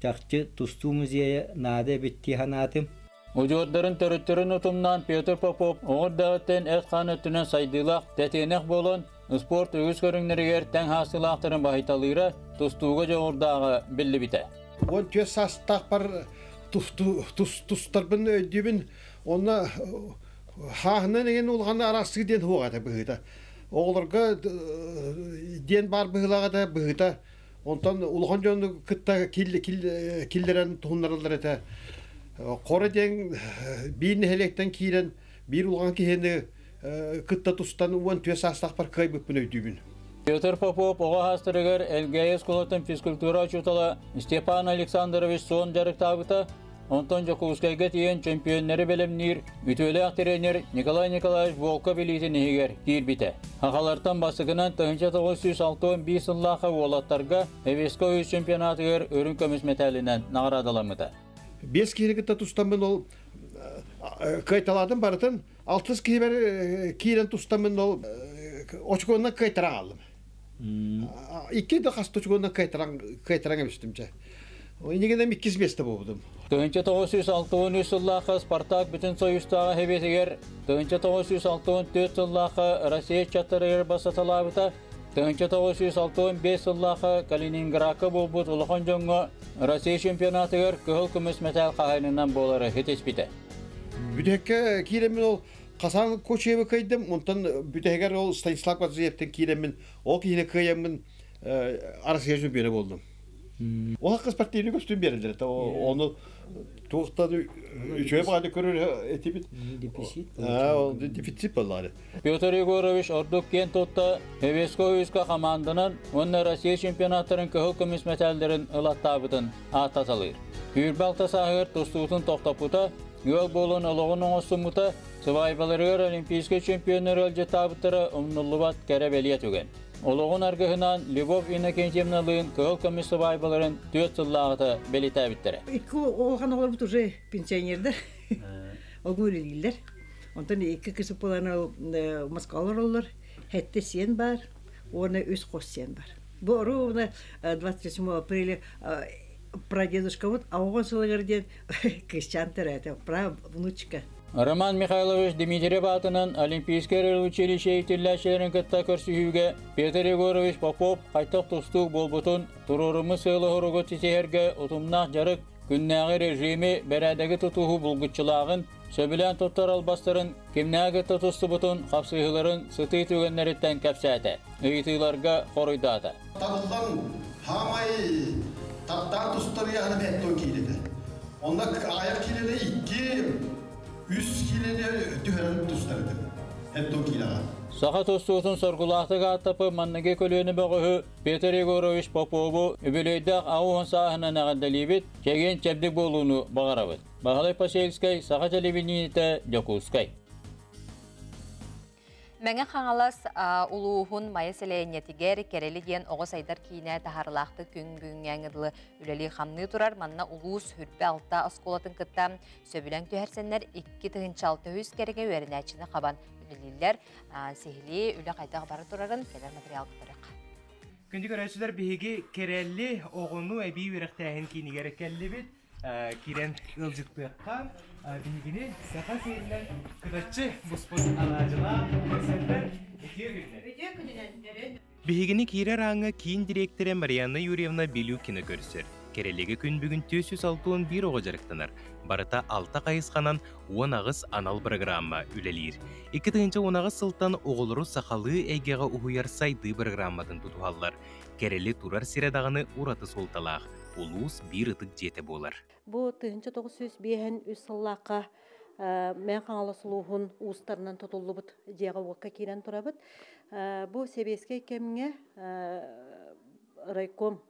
чахчы тустуу музейа наада эбит дии санаатым. Удьуордарын төрүттэрин утумнаан Петр Попов оҕо эрдэҕиттэн эт-хаан өттүнэн сайдыылаах, тэтиэнэх буолан, спорт үгүс көрүҥнэригэр тэҥ хаастыылаахтарын баһыйталыыра, тустууга дьоҕурдааҕа биллибитэ. 14 саастаахпар тустарбын өйдүүбүн. Онно хааһынан эҥин улахан арассыы диэн суох этэ быһыыта. Оҕолорго диэн баар быһыылаах этэ быһыыта. Онтон улахан дьону кытта киллэрэн туһуннараллар этэ. Хоро диэн биир нэһилиэктэн киирэн биир улахан киһини кытта тустан 14 саастаахпар кыайбыппын өйдүүбүн. Петр Попов оҕо саастарыгар Элгээйи оскуолатын физкультура учуутала Степан Александрович Суон дьарыктаабыта, онтон Дьокуускайга тиийэн чөмпүйүөннэри бэлэмниир үтүөлээх тренер Николай Николаевич Волков илиитин иһигэр киирбитэ. Сахалартан бастакынан 1961 сыллаахха уолаттарга Эвеско үс чемпионатыгар үрүҥ көмүс мэтээлинэн наҕараадаламмыта. Биэс киһини кытта тустаммын ол кыайталаатым барытын алтыс киһибэр киирэн тустаммын ол очконнан кыайтаран хааллым. Икки да хас очконнан кыайтаран кыайтаран эбистим чэ. Инигинем иккис место буолбутум. 1963 сыллаахха Спартак бүтүн Союзтааҕы хэбиэтигэр, 1964 сыллаахха Россия чаттарыгар басаталаабыта, 1965 сыллаахха Калининградка буолбут улахан дьоҥҥо Россия чемпионатыгар кыһыл көмүс мэтээл хаһаайынынан буолары ситиспитэ. Бүтэһиккэ киирэммин ол Хасан Кочеевы кыайдым, онтон бүтэһигэр ол Станислав Кадзиевтэн киирэммин, ол киһини кыайаммын Россия чемпиона буоллум. Ол хакка спортивный көстүүм биэрэллэр этэ. Ону туохтан үчүгэй баҕайы көрөр этибит. Дефицит. Аа, дефицит буоллаҕа. Петр Егорович ордук киэн тутта Эвеско хамаанданан уонна Россия чемпионаттарын кыһыл көмүс мэтээллэрин ылаттаабытын ааттаталыыр. 26 сааһыгар тустуутун тохтоппута, ыал буолан олоҕун оҥостуммута, сыбаайбаларыгар олимпийскай чемпионнар ыалдьыттаабыттара умнуллубат кэрэ бэлиэ түгэн. Олоҕун аргыһынаан Любовь Иннокентьевналыын кыһыл көмүс сыбаайбаларын 4 сыллааҕыта бэлиэтээбиттэрэ. Икки улахан оҕолорбут уже пенсионердар. Ол үлэлииллэр. Онтон икки кыс буолан Москваҕа олороллор. Сэттэ сиэн баар уонна үс хос сиэн бар. Бу ровно 27 апреля прадедушкабыт оҕо сылыгар диэн кысчаан төрөөтө, правнучка. Роман Михайлович Дмитриев аатынан Олимпийскай училище иитиллээччилэрин кытта көрсүһүүгэ Петр Егорович Попов хайдах тустуук буолбутун, туруоруммут сыалы-соругу ситиһэргэ утумнаах дьарык, күннээҕи режими, бэрээдэги тутуһуу булгуччулааҕын, сөбүлээн туттар албастарын, кимнээҕи кытта тустубутун, хапсыһыыларын сытыы түгэннэриттэн кэпсээтэ, ыйытыыларга хоруйдаата. Табыллан хаамай таптаан тустар ыйаһына бэттон киилэтэ. Онно аҕыйах киилэни икки, үс киилэни түһэрэн тустар этим. Эттон киилэҕэ. Саха тустуутун соргулаахтык ааттапы манныгы көлүөнэ бөҕөһү Петр Егорович Попову үбүлүөйдээх 80 сааһынан эҕэрдэлиибит, чэгиэн чэбдик буолууну баҕарабыт. Баһылай Посельскай, Саха телевидениетэ, Дьокуускай. Мэҥэ Хаҥалас улууһун Майа сэлиэнньэтигэр Кэрэли диэн оҕо сайдар киинэ таһаарылаахтык күн бүгүҥҥээҥҥэ дылы үлэлии-хамныы турар. Манна улуус Хүрбэ алта оскуолатын кытта сөбүлэҥ түһэрсэннэр 2006 кэриҥэ үөрэнээччини хабан үлэлииллэр. Сиһилии үлэ хайдах бара турарын кэлэр материалга көрүөххэ. Күндү көрөөччүлэр, биһиги Кэрэлли оҕону эбии үөрэхтээһин киинигэр кэллибит. Киирэн ыалдьыттыахха. Биһигини Саха сиринэн кытаччы буспут алаадьылаах көрсөллөр. Үтүө күнүнэн. Үтүө күнүнэн. Биһигини киирэр ааҥҥа киин дириэктэрэ Марианна Юрьевна Билюкина көрсөр. Кэрэлигэ күн бүгүн 461 оҕо дьарыктанар. Барыта алта хайысханан 18 анал программа үлэлиир. 2018 сылтан оҕолору сахалыы эйгэҕэ уһуйар сайдыы программатын тутуһаллар. Кэрэли турар сирэ даҕаны ураты суолталаах. Улуус биир ытык дьиэтэ буолар. Бу 1953 сыллаахха Мэҥэ Хаҥалас улууһун уустарынан тутуллубут дьиэҕэ-уокка киирэн турабыт. Бу сэбиэскэй кэмҥэ райком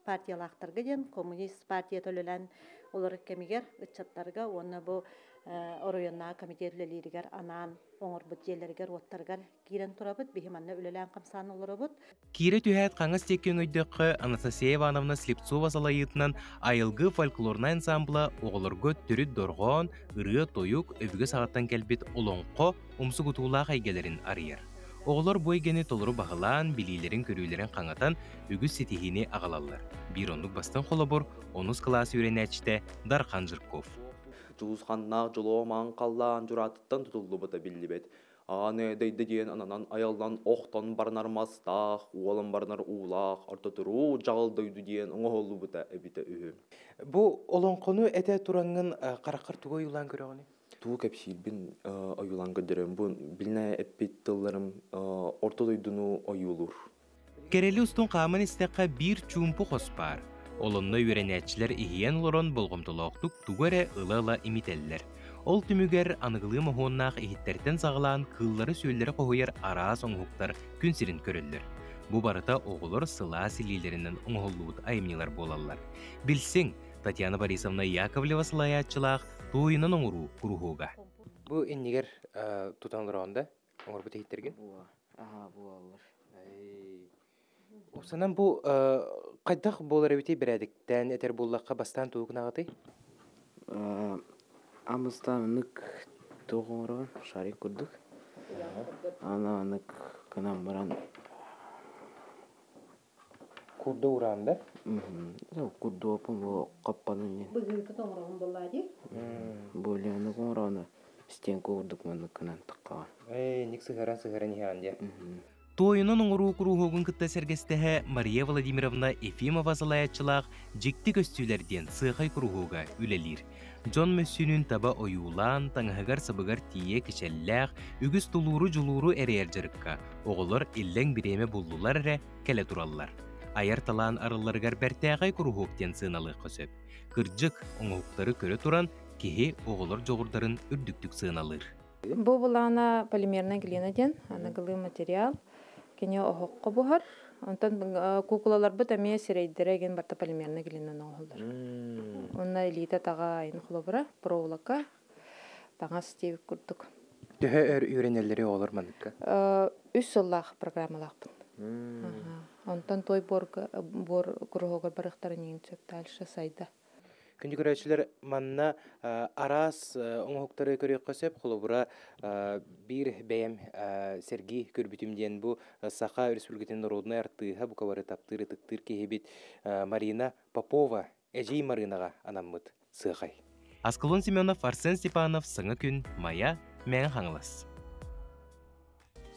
партиялаахтарга диэн коммунист партията үлэлээн олорор кэмигэр ыччаттарга уонна бу оройуоннааҕы комитет үлэлииригэр анаан оҥорбут дьиэлэригэр-уоттарыгар киирэн турабыт. Биһи манна үлэлээн-хамсаан олоробут. Киирэ түһээт хаҥас диэки өҥөйдөххө, Анастасия Ивановна Слепцова салайыытынан Айылгы фольклорнай ансамбла оҕолорго төрүт дорҕоон, ырыа-тойук, өбүгэ саҕаттан кэлбит олоҥхо умсугутуулаах эйгэлэрин арыйар. Оҕолор бу эйгэни толору баһылаан, билиилэрин-көрүүлэрин хаҥатан, үгүс ситиһиини аҕалаллар. Биир оннук бастыҥ холобур, онус кылаас үөрэнээччитэ Дархан Жирков. Дьулусханнаах дьолуо маҥан халлаан дьураатыттан тутуллубута биллибэт. Ааны дайды диэн ананан айаллан охтон баранар мастаах, уолан баранар уулаах, ортотуруу дьаҕыл дойду диэн оҥоһуллубута эбитэ үһү. Бу олоҥхону этэ тураҥҥын хараххар тугу ойуулаан көрөҕүнүй? Тугу кэпсиирбин ойуулаан көрдөрөм. Бу билинэ эппит тылларым орто дойдуну ойуулуур. Кэрэли устун хааман истэххэ биир чуумпу хос баар. Ол онно үөрэнээччилэр иһийэн олорон болҕомтолоохтук тугу эрэ ыла-ыла имитэллэр. Ол түмүгэр аныгылыы моһуоннаах иһиттэртэн саҕалаан кыыллары-сүөллэри хоһуйар араас оҥоһуктар күн сирин көрөллөр. Бу барыта оҕолор сылаас илиилэринэн оҥоһуллубут айымньылар буолаллар. Билсиҥ, Татьяна Борисовна Яковлева салайааччылаах туойунан оҥоруу куруһуога. Бу иннигэр тутан олороҕун да оҥорбут иһиттэргин? Аха, буолаллар. Упсанан бу хайдах буолар эбитий бэрээдэктээн этэр буоллахха бастаан тугу гынаҕытый? Амыстаан анык туох оҥороҕун шарик курдук. Аны анык гынан баран Курду ураан да? Курдуоппун бу хаппанын диэн. Быһыытын оҥороҕун буоллаа дии. Более анык оҥороҕуна стенка курдук маннык гынан таххаҕын. Ээ, ник сыһаран сыһаран иһэҕин диэ. Туойунан оҥоруу куруһуогун кытта сэргэстэһэ Мария Владимировна Ефимова салайааччылаах «Дьикти көстүүлэр» диэн сыахай куруһуога үлэлиир. Дьон мөссүөнүн таба ойуулаан, таҥаһыгар-сабыгар тиийэ кичэллээх, үгүс тулууру-дьулууру эрэйэр дьарыкка оҕолор иллэҥ бириэмэ буллулар эрэ кэлэ тураллар. Айар талаан арылларыгар бэртээхэй куруһуок диэн сыаналыахха сөп. Кырдьык, оҥоһуктары көрө туран, киһи оҕолор дьоҕурдарын үрдүктүк сыаналыыр. Бу былаана полимерная глина диэн аныгылыы материал. Кини оһоххо буһар. Онтон куукулаларбыт эмиэ сирэйдэрэ игин барта полимерная глинанан оҥоһуллар. Онно илиитэ таҕа айын холобура, проволока, таҥас диэбит курдук. Төһө өр үөрэнэллэри оҕолор манныкка? Үс сыллаах программалаахпын. Онтон той буор куруһуогар барыахтарын иһин сөп дальше сайда. Күндү көрөөччүлэр, манна араас оҥоһуктары көрүөххэ сөп. Холобура, биир бэйэм сэргии көрбүтүм диэн бу Саха Республикатын норуодунай артыыһа, бука бары таптыыр, ытыктыыр киһибит Марина Попова Эдьиий Марынаҕа анаммыт сыахай. Аскалон Семенов, Арсен Степанов, Саҥа күн, Майа, Мэҥэ Хаҥалас.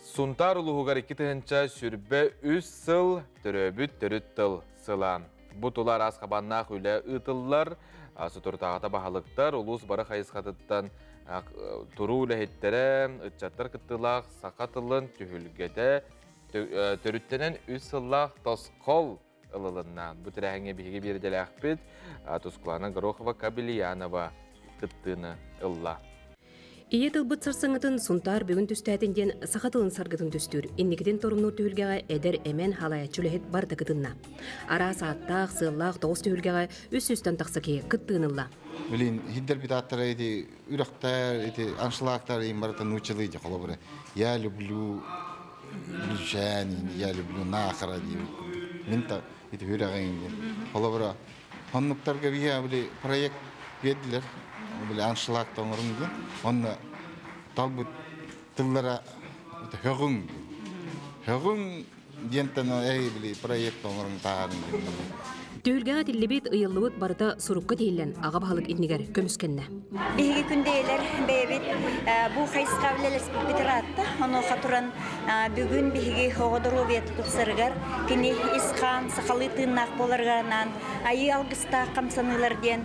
Сунтаар улууһугар 2023 сыл төрөөбүт төрүт тыл сыла. Бу тула араас хабааннаах үлэ ыытыллар. Соторутааҕыта баһылыктар улуус бары хайысхатыттан туруу үлэһиттэрэ, ыччаттар кыттыылаах саха тылын түһүлгэтэ төрүттэнэн үс сыллаах тосхол ылылынна. Бу тэрээһиҥҥэ биһиги биэрдэлээхпит Тускулана Горохова-Кабельянова кыттыыны ылла. Ийэ тылбыт сарсыҥҥытын Сунтаар бүгүн түстээтин диэн саха тылын саргытын түстүүр, инникитин торумнуур түһүлгэҕэ эдэр эмэн халайаччы үлэһит барыта кытынна. Араас ааттаах, сыаллаах тоҕус түһүлгэҕэ үс сүүстэн тахса киһи кыттыыны ылла. Блин, хиддер аттара эти үрөхтэр, эти аншлагтар им барыта нууччалыы холобура. Я люблю Лүчээн, я люблю Нахара диэбит курдук. Мин та ити үрэҕиҥ диэн. Холобура, оннуктарга биһиэхэ били проект биэрдилэр. Били аншлаг оҥоруҥ диэн. Онно талбыт тыллара һөҕүҥ диэн. Һөҕүҥ диэнтэн эй били проект оҥоруҥ таһаарыҥ диэн. Түһүлгэҕэ этиллибит, ыйыллыбыт барыта сурукка тиһиллэн, аҕа баһылык иннигэр көмүскэннэ. Биһиги күндэйэлэр бэйэбит бу хайысха үлэлэспиппит ыраатта. Онуоха туран бүгүн биһиги оҕо доруобуйата тупсарыгар, кини ис-хаан сахалыы тыыннаах буоларыгар анаан айыы алгыстаах хамсаныылар диэн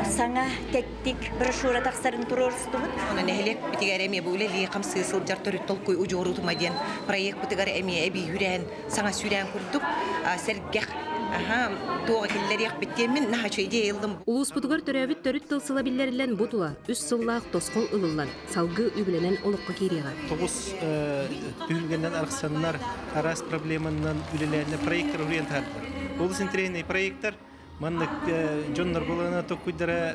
саҥа тэттик брошюра тахсарын туруорустубут. Онон нэһилиэк битигэр эмиэ бу үлэлии хамсыы сылдьар төрүт толкуй удьуорутума диэн проекпытыгар эмиэ эбии үрээн саҥа сүүрээн курдук сэргэх туоҕа киллэриэхпит диэммин наһаа идея ыллым. Улууспутугар төрөөбүт төрүт тыл сыла биллэриллэн бу тула үс сыллаах тосхол ылыллан, салгыы үбүлэнэн олоххо киириэҕэ. Тоҕус түһүлгэнэн арахсаннар араас проблеманан үлэлээннэр проектор уруйан таһардылар. Олус интэриэһинэй проектор. Маннык дьоннор булана токкуйдара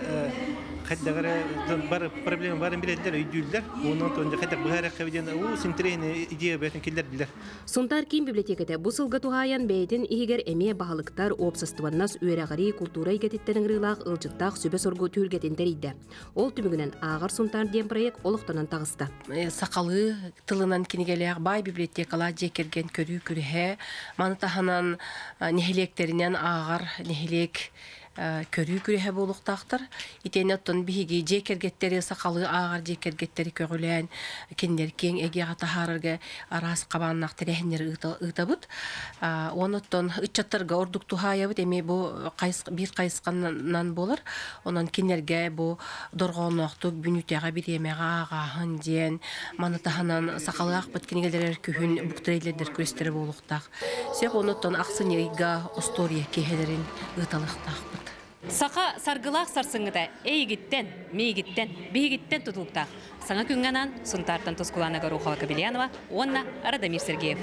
Хайдагара бар проблема барын билэллэр, өйдүүллэр. Онон тонжа хайдах быһаарыахха диэн уу синтирээни идея бөтөн киллэрдилэр. Сунтаар киин библиотеката бу сылга туһаайан бэйэтин иһигэр эмиэ баһылыктар, уопсастыбаннас, үөрэҕирии, култуура эйгэтиттэн ыҥырыылаах ыалдьыттаах сүбэ-соргу түһүлгэтин тэрийдэ. Ол түмүгүнэн Ааҕар Сунтаар диэн проект олохтонон таҕыста. Сахалыы тылынан кинигэлээх баай библиотекалаах дьиэ кэргэн көрүү күрэһэ, маны таһынан нэһилиэктэринэн ааҕар нэһилиэк көрүү күрэһэ буолуохтаахтар. Итиэннэ оттон биһиги дьиэ кэргэттэри сахалыы ааҕар дьиэ кэргэттэри көҕүлээн кинилэр киэҥ эйгэҕэ таһаарарга араас хабааннаах тэрээһиннэри ыытабыт. Уонна оттон ыччаттарга ордук туһаайабыт эмиэ бу биир хайысханан буолар. Онон кинилэргэ бу дорҕоонноохтук бүнүүтэҕэ бириэмэҕэ ааҕааһын диэн маны таһынан сахалыы аахпыт кинигэлэрэр күһүн буктрейлердэр күрэстэрэ буолуохтаах. Сөп онуттан ахсын ыйга остуоруйа киэһэлэрин ыыталыахтаахпыт. Саха саргылаах сарсыҥҥыта эйигиттэн, миигиттэн, биһигиттэн тутулуктаах. Саҥа күҥҥэ анаан Сунтаартан Тускулаана Горохова-Кобельянова уонна Радомир Сергеев.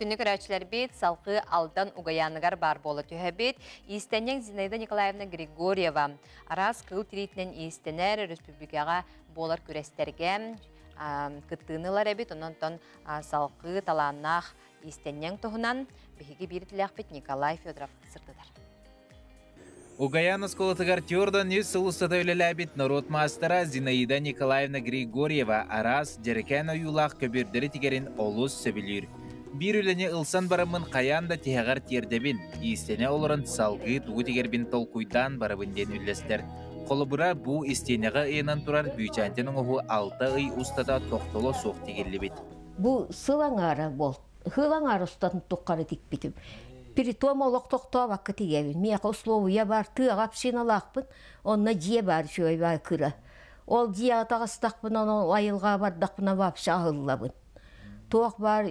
Күннү көрөөччүлэрбит салгыы Алдан Угаяныгар баар буола түһэбит. Иистэнньэҥ Зинаида Николаевна Григорьева араас кыыл тириитинэн иистэнэр өрөспүүбүлүкэҕэ буолар күрэстэргэ кыттыыны ылар эбит. Онон салгыы талааннаах Иистэнньэҥ туһунан биһиги биир идэлээхпит Николай Федоров сырдатар. Угаян оскуолатыгар Тюрдан үс сыл устата үлэлээбит норуот маастара Зинаида Николаевна Григорьева араас дьэрэкээн ойуулаах көбүөрдэри тигэрин олус сөбүлүүр. Биир үлэни ылсан бараммын хайаан да тиһэҕэр тиэрдэбин, иистэнэ олорон салгыы тугу тигэрбин толкуйдаан барабын диэн үллэстэр. Холобура, бу истиэнэҕэ ыйанан турар бүүчээнтэн оҥоһуу 6 ый устата тохтоло суох тигиллибит. Бу сыл аҥаара буол. Сыл аҥаара устатын туххары тикпитим. Притом олох тохтообакка тигэбин. Миэхэ условия бар, тыаҕа общиналаахпын, онно дьиэ бар, үчүгэй баар кыра. Ол дьиэҕэ таҕыстахпына, айылҕаҕа бардахпына вообще аһыллабын. Туох баар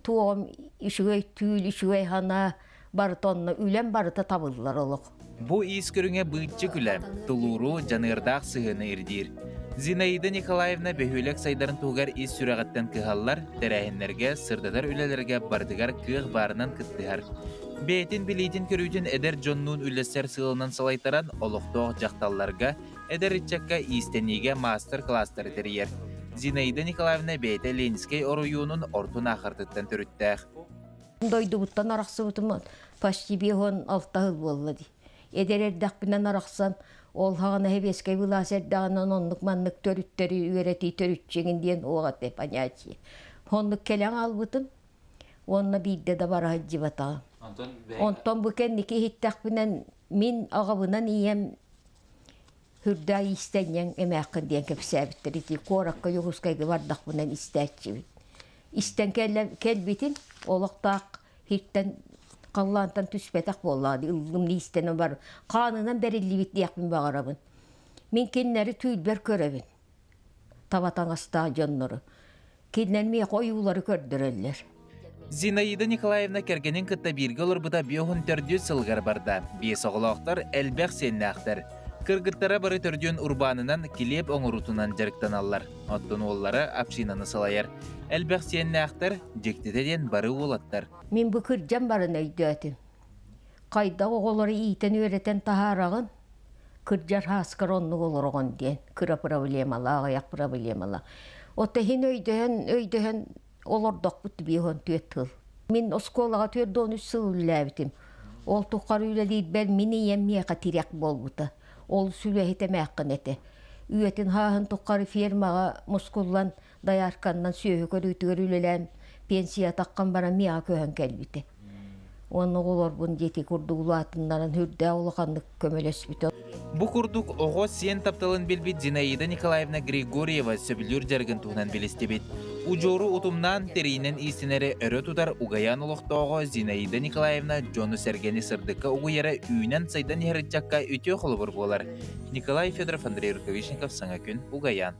туоҕум үчүгэй түүл, үчүгэй санаа барыта онно үлэм барыта табыллар олох. Бу иис көрүҥэ быыччы күлэ, тулууру, дьаныардаах сыһыаны ирдиир. Зинаида Николаевна бөһүөлэк сайдарын туһугар ис сүрэҕиттэн кыһаллар, тэрээһиннэргэ, сырдатар үлэлэргэ барытыгар кыах баарынан кыттыһар. Бэйэтин билиитин-көрүүтүн эдэр дьоннуун үллэстэр сыалынан салайтаран, олохтоох дьахталларга, эдэр ыччакка иистэниигэ маастар-кылаастары тэрийэр. Зинаида Николаевна бэйэтэ Ленинскэй оройуонун Орто Наахартыттан төрүттээх. Дойдубуттан арахсыбытым почти 56 сыл буолла дии. Эдэр эрдэхпинэн арахсан, ол хаҕана сэбиэскэй былаас эрдэҕинэн оннук-маннык төрүттэри үөрэтии төрүччүгүн диэн уох этэ понятие. Оннук кэлэн хаалбытым уонна биирдэ да бара сылдьыбатаҕым. Онтон бу кэнники иһиттэхпинэн мин аҕабынан ийэм Хүрдээх иистэнньэҥ эмээххин диэн кэпсээбиттэр ити куоракка Дьокуускайга бардахпынан истээччибин. Истэн кэлбитим олохтоох хиртэн халлаантан түспэтэх буоллаҕа дии ыллым иистэнэн бар хаанынан бэриллибит диэхпин баҕарабын. Мин кинилэри түүлбэр көрөбүн. Таба таҥастаах дьоннору. Кинилэр миэхэ ойуулары көрдөрөллөр. Зинаида Николаевна кэргэнин кытта бииргэ олорбута биоһун төрдүс сылыгар барда. Биэс оҕолоохтор, элбэх сиэннээхтэр. Кыргыттара бары төрдүөн урбаанынан килиэп оҥоруутунан дьарыктаналлар. Оттон уоллара общинаны салайар. Элбэх сиэннээхтэр, дьиктитэ диэн бары уолаттар. Мин бу кырдьан баран өйдөөтүм. Хайдах оҕолору иитэн-үөрэтэн таһаараҕын? Кырдьар һааскар оннук олороҕун диэн кыра проблемалаах, аҕыйах проблемалаах. Оттон иһин өйдөһөн, өйдөһөн олордохпут 54 сыл. Мин оскуолаҕа 43 сыл үлэлээбитим. Ол тухары үлэлиирбэр мин ийэм миэхэ тирэх буолбута. Ол сүлэһит эмээххин этэ. Үйэтин хааһын тухары фермаҕа мускуллан доярканнан сүөһү көрүүтүгэр үлэлээн пенсия таххан баран миэхэ көһөн кэлбитэ. Уонна оҕолорбун диэки курдук улаатыннаран үрдээх улаханнык көмөлөспүтэ. Бу курдук оҕо сиэн тапталын билбит Зинаида Николаевна Григорьева сөбүлүүр дьарыгын туһунан билистибит. Удьуору утумнаан тэриинэн иистэнэри өрө тутар Угаян олохтооҕо Зинаида Николаевна дьону-сэргэни сырдыкка угуйара үүнэн-сайдан иһэр ыччакка үтүө холобур буолар. Николай Федоров, Андрей Рукавишников, Саҥа күн, Угаян.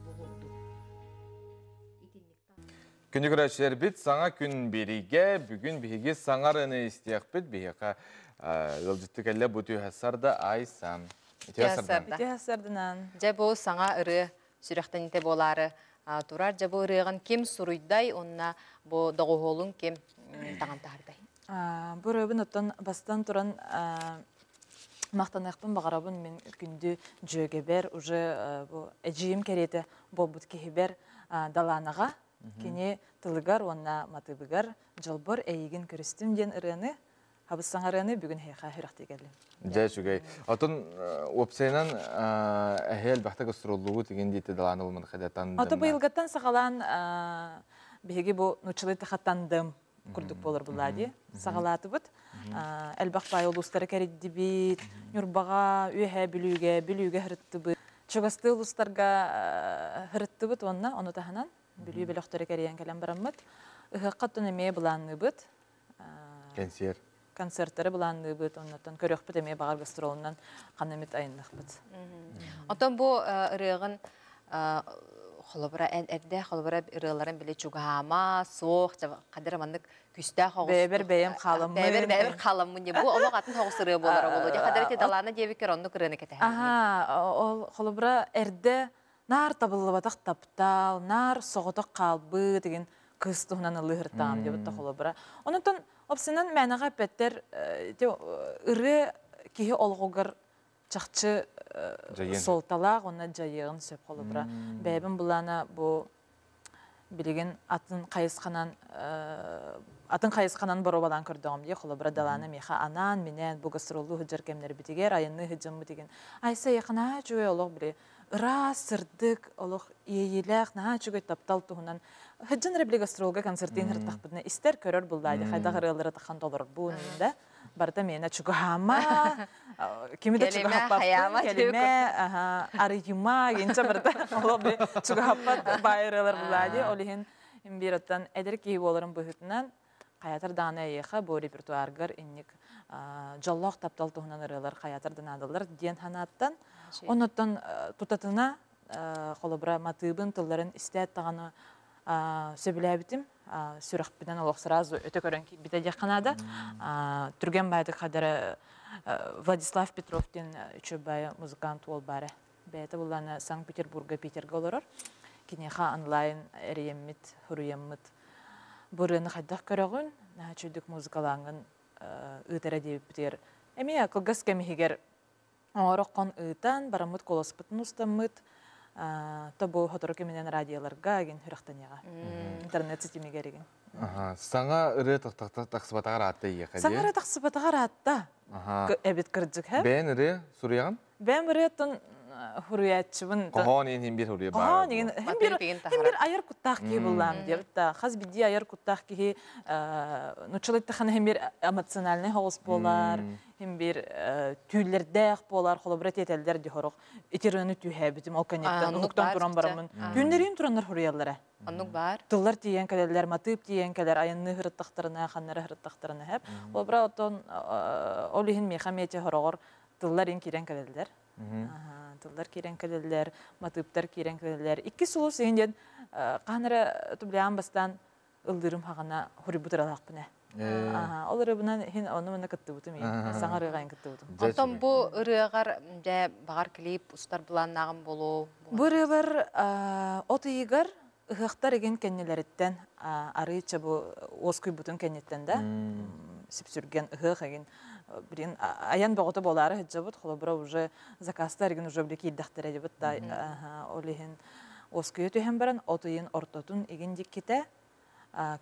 Күндү көрөөччүлэрбит, саҥа күн биэриигэ бүгүн биһиги саҥа ырыаны истиэхпит. Биһиэхэ ыалдьытты кэллэ бу түһэ сарда Айсан. Үтүө сарданан. Дьэ бу саҥа ырыа сүрэхтэниитэ буолаары турар. Дьэ бу ырыаҕын ким суруйдай уонна бу доҕуһуолун ким таҥан таһардай? Бу ырыабын оттон бастан туран Мактаныахпын баҕарабын мин күндү дьүөгэбэр, уже бу эдьиийим кэриэтэ буолбут киһибэр Далаанаҕа, кини тылыгар уонна матыыбыгар «Дьолбор эйигин көрүстүм» диэн ырыаны, хабыс саҥарыаны бүгүн эһиэхэ сүрэхтии кэллим. Дьэ, үчүгэй. Отон уопсайынан эһи элбэхтик устуруллубут игин диэти Далаана булман хадатан. Ото быйылгаттан саҕалаан биһиги бу нуччалыы тахаттандым курдук буолар булаа дии саҕалаатыбыт. Элбэх баай улуустары кэрийдибит, Ньурбаҕа, Үөһээ Бүлүүгэ, Бүлүүгэ һырыттыбыт. Чугастыы улуустарга һырыттыбыт уонна ону таһынан Бүлүү бөлөхтөрү кэрийэн кэлэн бараммыт. Ыһыахха оттон эмиэ былаанныыбыт. Кэнсиэр. Концерттары былаанныыбыт, оннуттан көрүөхпүт эмиэ баҕар гастролунан ханна эмит айанныахпыт. Оттон бу ырыаҕын холобура эн эрдэ холобура ырыаларын били чугаһаама суох хадыр маннык күстээх оҕус бэйэбэр бэйэм хааламмын бэйэбэр бэйэбэр хааламмын бу олох атын оҕус ырыа буолара буолуо хадыр ити Далаана диэбиккэр оннук ырыаны кэтэһэр аха ол холобура эрдэ наар табыллыбатах таптал наар соҕотох хаалбыт деген кыыс туһунан ыллыһыртаам диэбит холобура онтон опсынан мээнэҕэ эппэттэр ырыа киһи олоҕугар чахчы суолталаах уонна дьайыаҕын сөп холобура бэйэбин былаана бу билигин атын хайысханан атын хайысханан боруобалаан көрдөҕүм дии холобура Далаана миэхэ анаан минээн бу гастроллуу сылдьар кэмнэрбитигэр айанныы сылдьаммытыгын Айса эйиэхэ наһаа үчүгэй олох били ыраас сырдык олох иэйиилээх наһаа үчүгэй таптал туһунан сылдьан эрэ били гастролга концертыын ырыттахпытына истэр көрөр буллаа дии хайдах ырыалары тахан толорорбун да барыта миэнэ чугаһаама кими да чугаһаппаппын кэлимэ арыйыма инча барыта олох би чугаһаппат баайырыалар булаа дии ол иһин имбиир эдэр киһи буоларын быһыытынан хайатар даҕаны эйиэхэ бу репертуаргар инник дьоллоох таптал туһунан ырыалар хайатар да наадалар диэн санааттан оннуттан тутатына холобура матыыбын тылларын истээт даҕаны сөбүлээбитим сүрэхпинэн олох сразу өтө көрөн киирбитэ диэххэ наада. Түргэн баайдык хадара Владислав Петров диэн үчүгэй музыкант уол баара. Бэйэтэ буллаана Санкт-Петербурга, Питергэ олорор. Киниэхэ онлайн эрийэммит, хуруйаммыт. Бу ырыаны хайдах көрөҕүн, наһаа үчүгдүк музыкалааҥҥын ыытара диэбиппитигэр эмиэ кылгас кэм иһигэр оҥороххон ыытан, бараммыт куоласпытын устаммыт, то бу сотору кэминэн радиоларга игин сүрэхтэниэҕэ. Интернет ситимигэр игин. Саҥа ырыа тахсыбатаҕар аатта ийэхэ Саҥа ырыа тахсыбатаҕар аатта. Эбит кырдьык, һэ? Бэйэн ырыа суруйаҕын? Бэйэм ырыаттан хуруйааччыбын. Хоһоон иһин бир хуруйа баар. Хоһоон иһин хим бир айар куттаах киһи буллаам диэбит да. Хас бидии айар куттаах киһи нуччалыттахана хим бир эмоциональный хоҕус буолар, хим бир түүллэрдээх буолар, холобура тиэтэллэр дихорох итирыны түүһээбитим ол кэнниттэн уһуктан туран бараммын. Түүннэрийн тураннар хуруйаллара. Оннук бар. Тыллар тиийэн кэлэллэр, матыып тиийэн кэлэр, айанныы хырыттахтарына, ханнара хырыттахтарына хэп. Холобура оттон ол иһин миэхэ миэтэ хороҕор тыллар ин киирэн кэлэллэр. Тыллар киирэн кэлэллэр, матыыптар киирэн кэлэллэр. Икки сулус иһин диэн хаһан эрэ тубляан бастаан ыллыырым хаҕана хуруйбут ыралаахпын ээ. Ол ырыбынан иһин ону мана кыттыбытым саҥа ырыаҕа кыттыбытым. Онтон бу ырыаҕар дьэ баҕар клип устар былааннааҕым болуу. Бу ырыабар от ыйыгар ыһыахтар игин кэннилэриттэн арыыча бу уоскуйбутун кэнниттэн да сүпсүрген ыһыах игин блин аян бөҕөтө буолаары сылдьабыт холобура уже заказтар игин уже били киирдэхтэрэ дебит да ол иһин уоскуйа түһэн баран от ыйын ортотун игин дикките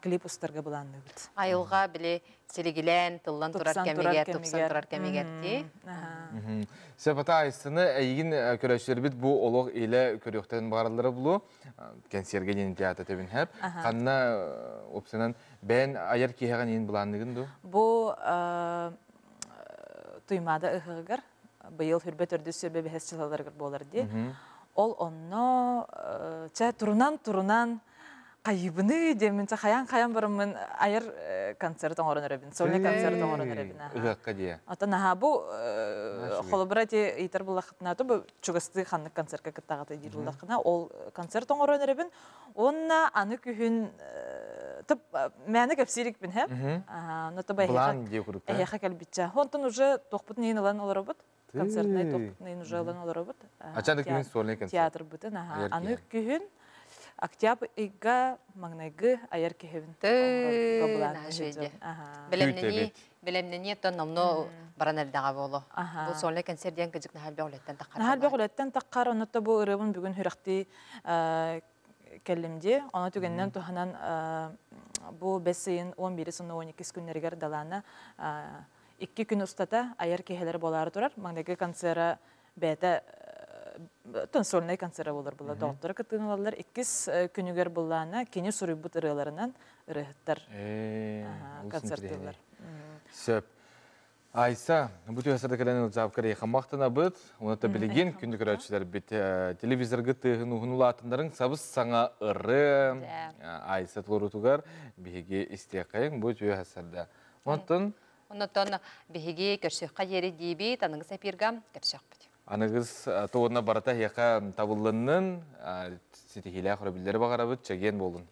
клип устарга былаанныыбыт. Айылҕа били силигилээн тыллан турар кэмигэр, тупсан турар кэмигэр ти. Сепата айсыны эйигин көрөштербит бу олох иле көрүөхтэн бараллары булу кэнсиэрге диэн театр тебин хэп. Ханна опсынан бэн аяр киһэҕин иин былаанныгын ду? Бу Туймаада ыһыгар быйыл хүрбэ төрдүс сөбө бэһэс чылаларыгар буолар ди. Ол онно чэ турунан хайыбыны диэмин чэ хаян барыммын айар концерт оҥорон эребин сольный концерт оҥорон эребин. Ыһыакка дие. Ата наһаа бу холобура ти ыйтар буллахытына то бу чугасты ханнык концертка кыттаҕата диир буллахына ол концерт оҥорон эребин онна аны күһүн тып мээнэ кэпсиирикпин хэп но тоба эһиэхэ кэлбитчэ онтон уже туохпутун иин ылан олоробут концертнай туохпутун иин уже ылан олоробут. Ачаны күһүн сольный концерт. Театрбытын аны күһүн октябрь ыйга маҥнайгы айар киһибин. Белемнени Белемнени тон номно баран эрдэҕэ буолуо. Бу сольный концерт диэн кыдьык наһаа элбэх үлэттэн таххар. Наһаа элбэх үлэттэн таххар, онно бу ырыабын бүгүн хүрөхтии кэллим дии. Ону түгэнинэн туһанан бу бэс ыйын 11 сына 12 күннэригэр Далаана икки күн устата айар киэһэлэр буолаары турар. Маҥнайгы концера бэйэтэ сольнай концера буолар була доҕотторо кыттыыны ылаллар. Иккис күнүгэр буллаана кини суруйбут ырыаларынан ырыаһыттар концертыыллар. Сөп. Айса, бу түһэсэрде кэлэн ылдьаапкар эйхаммахтанабыт, уонна билигин күндү көрөөччүлэрбит телевизорга тыаһын уһун улаатыннарыҥ сабыс саҥа ырыа Айса толорутугар биһиги истиэххэйиҥ бу түһэсэрде. Онтон Оннотон биһиги көрсүөххэ диэри диибит, аныгыс эпирга көрсүөхпүт. Аныгыс туонна барыта эһиэхэ табыллыннын, ситиһиилээх өрөбүллэри баҕарабыт, чэгиэн буолун.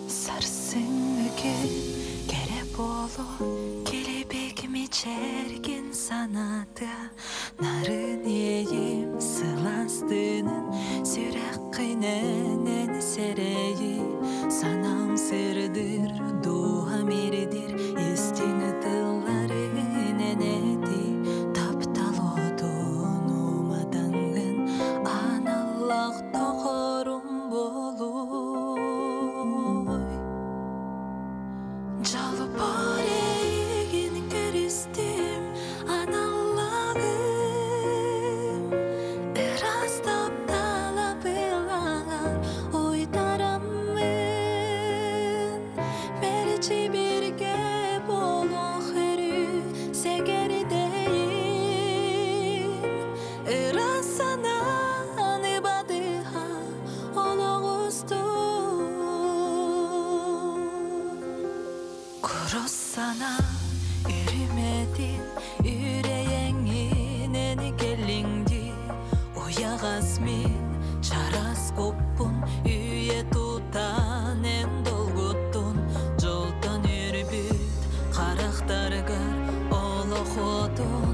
Сарсыҥҥы күн кэрэ буолуо, килбик мичээргин санаатыа, нарын иэйим сылаас тыынын сүрэххинэн эн сэрэйи, санаам сырдыыр, дууһам ирдиир, истиҥ тылларын эн эти, таптал отун уматаҥҥын аналлаах доҕорум буолуой. Дьолбор эйигин көрүстүм, аналлааҕым, ыраас таптала былаҕар уйдараммын, мэлдьи бииргэ буолуох өрүү сэгэрдэйим, ыраас санааны бадыһа олох устун. Курус санаа үрүмэтин үрэйэҥҥинэн кэллиҥ дии, уйаҕас мин чараас куппун үйэ тутан эн долгуттун, дьолтон үрбүт харахтаргар олох отун.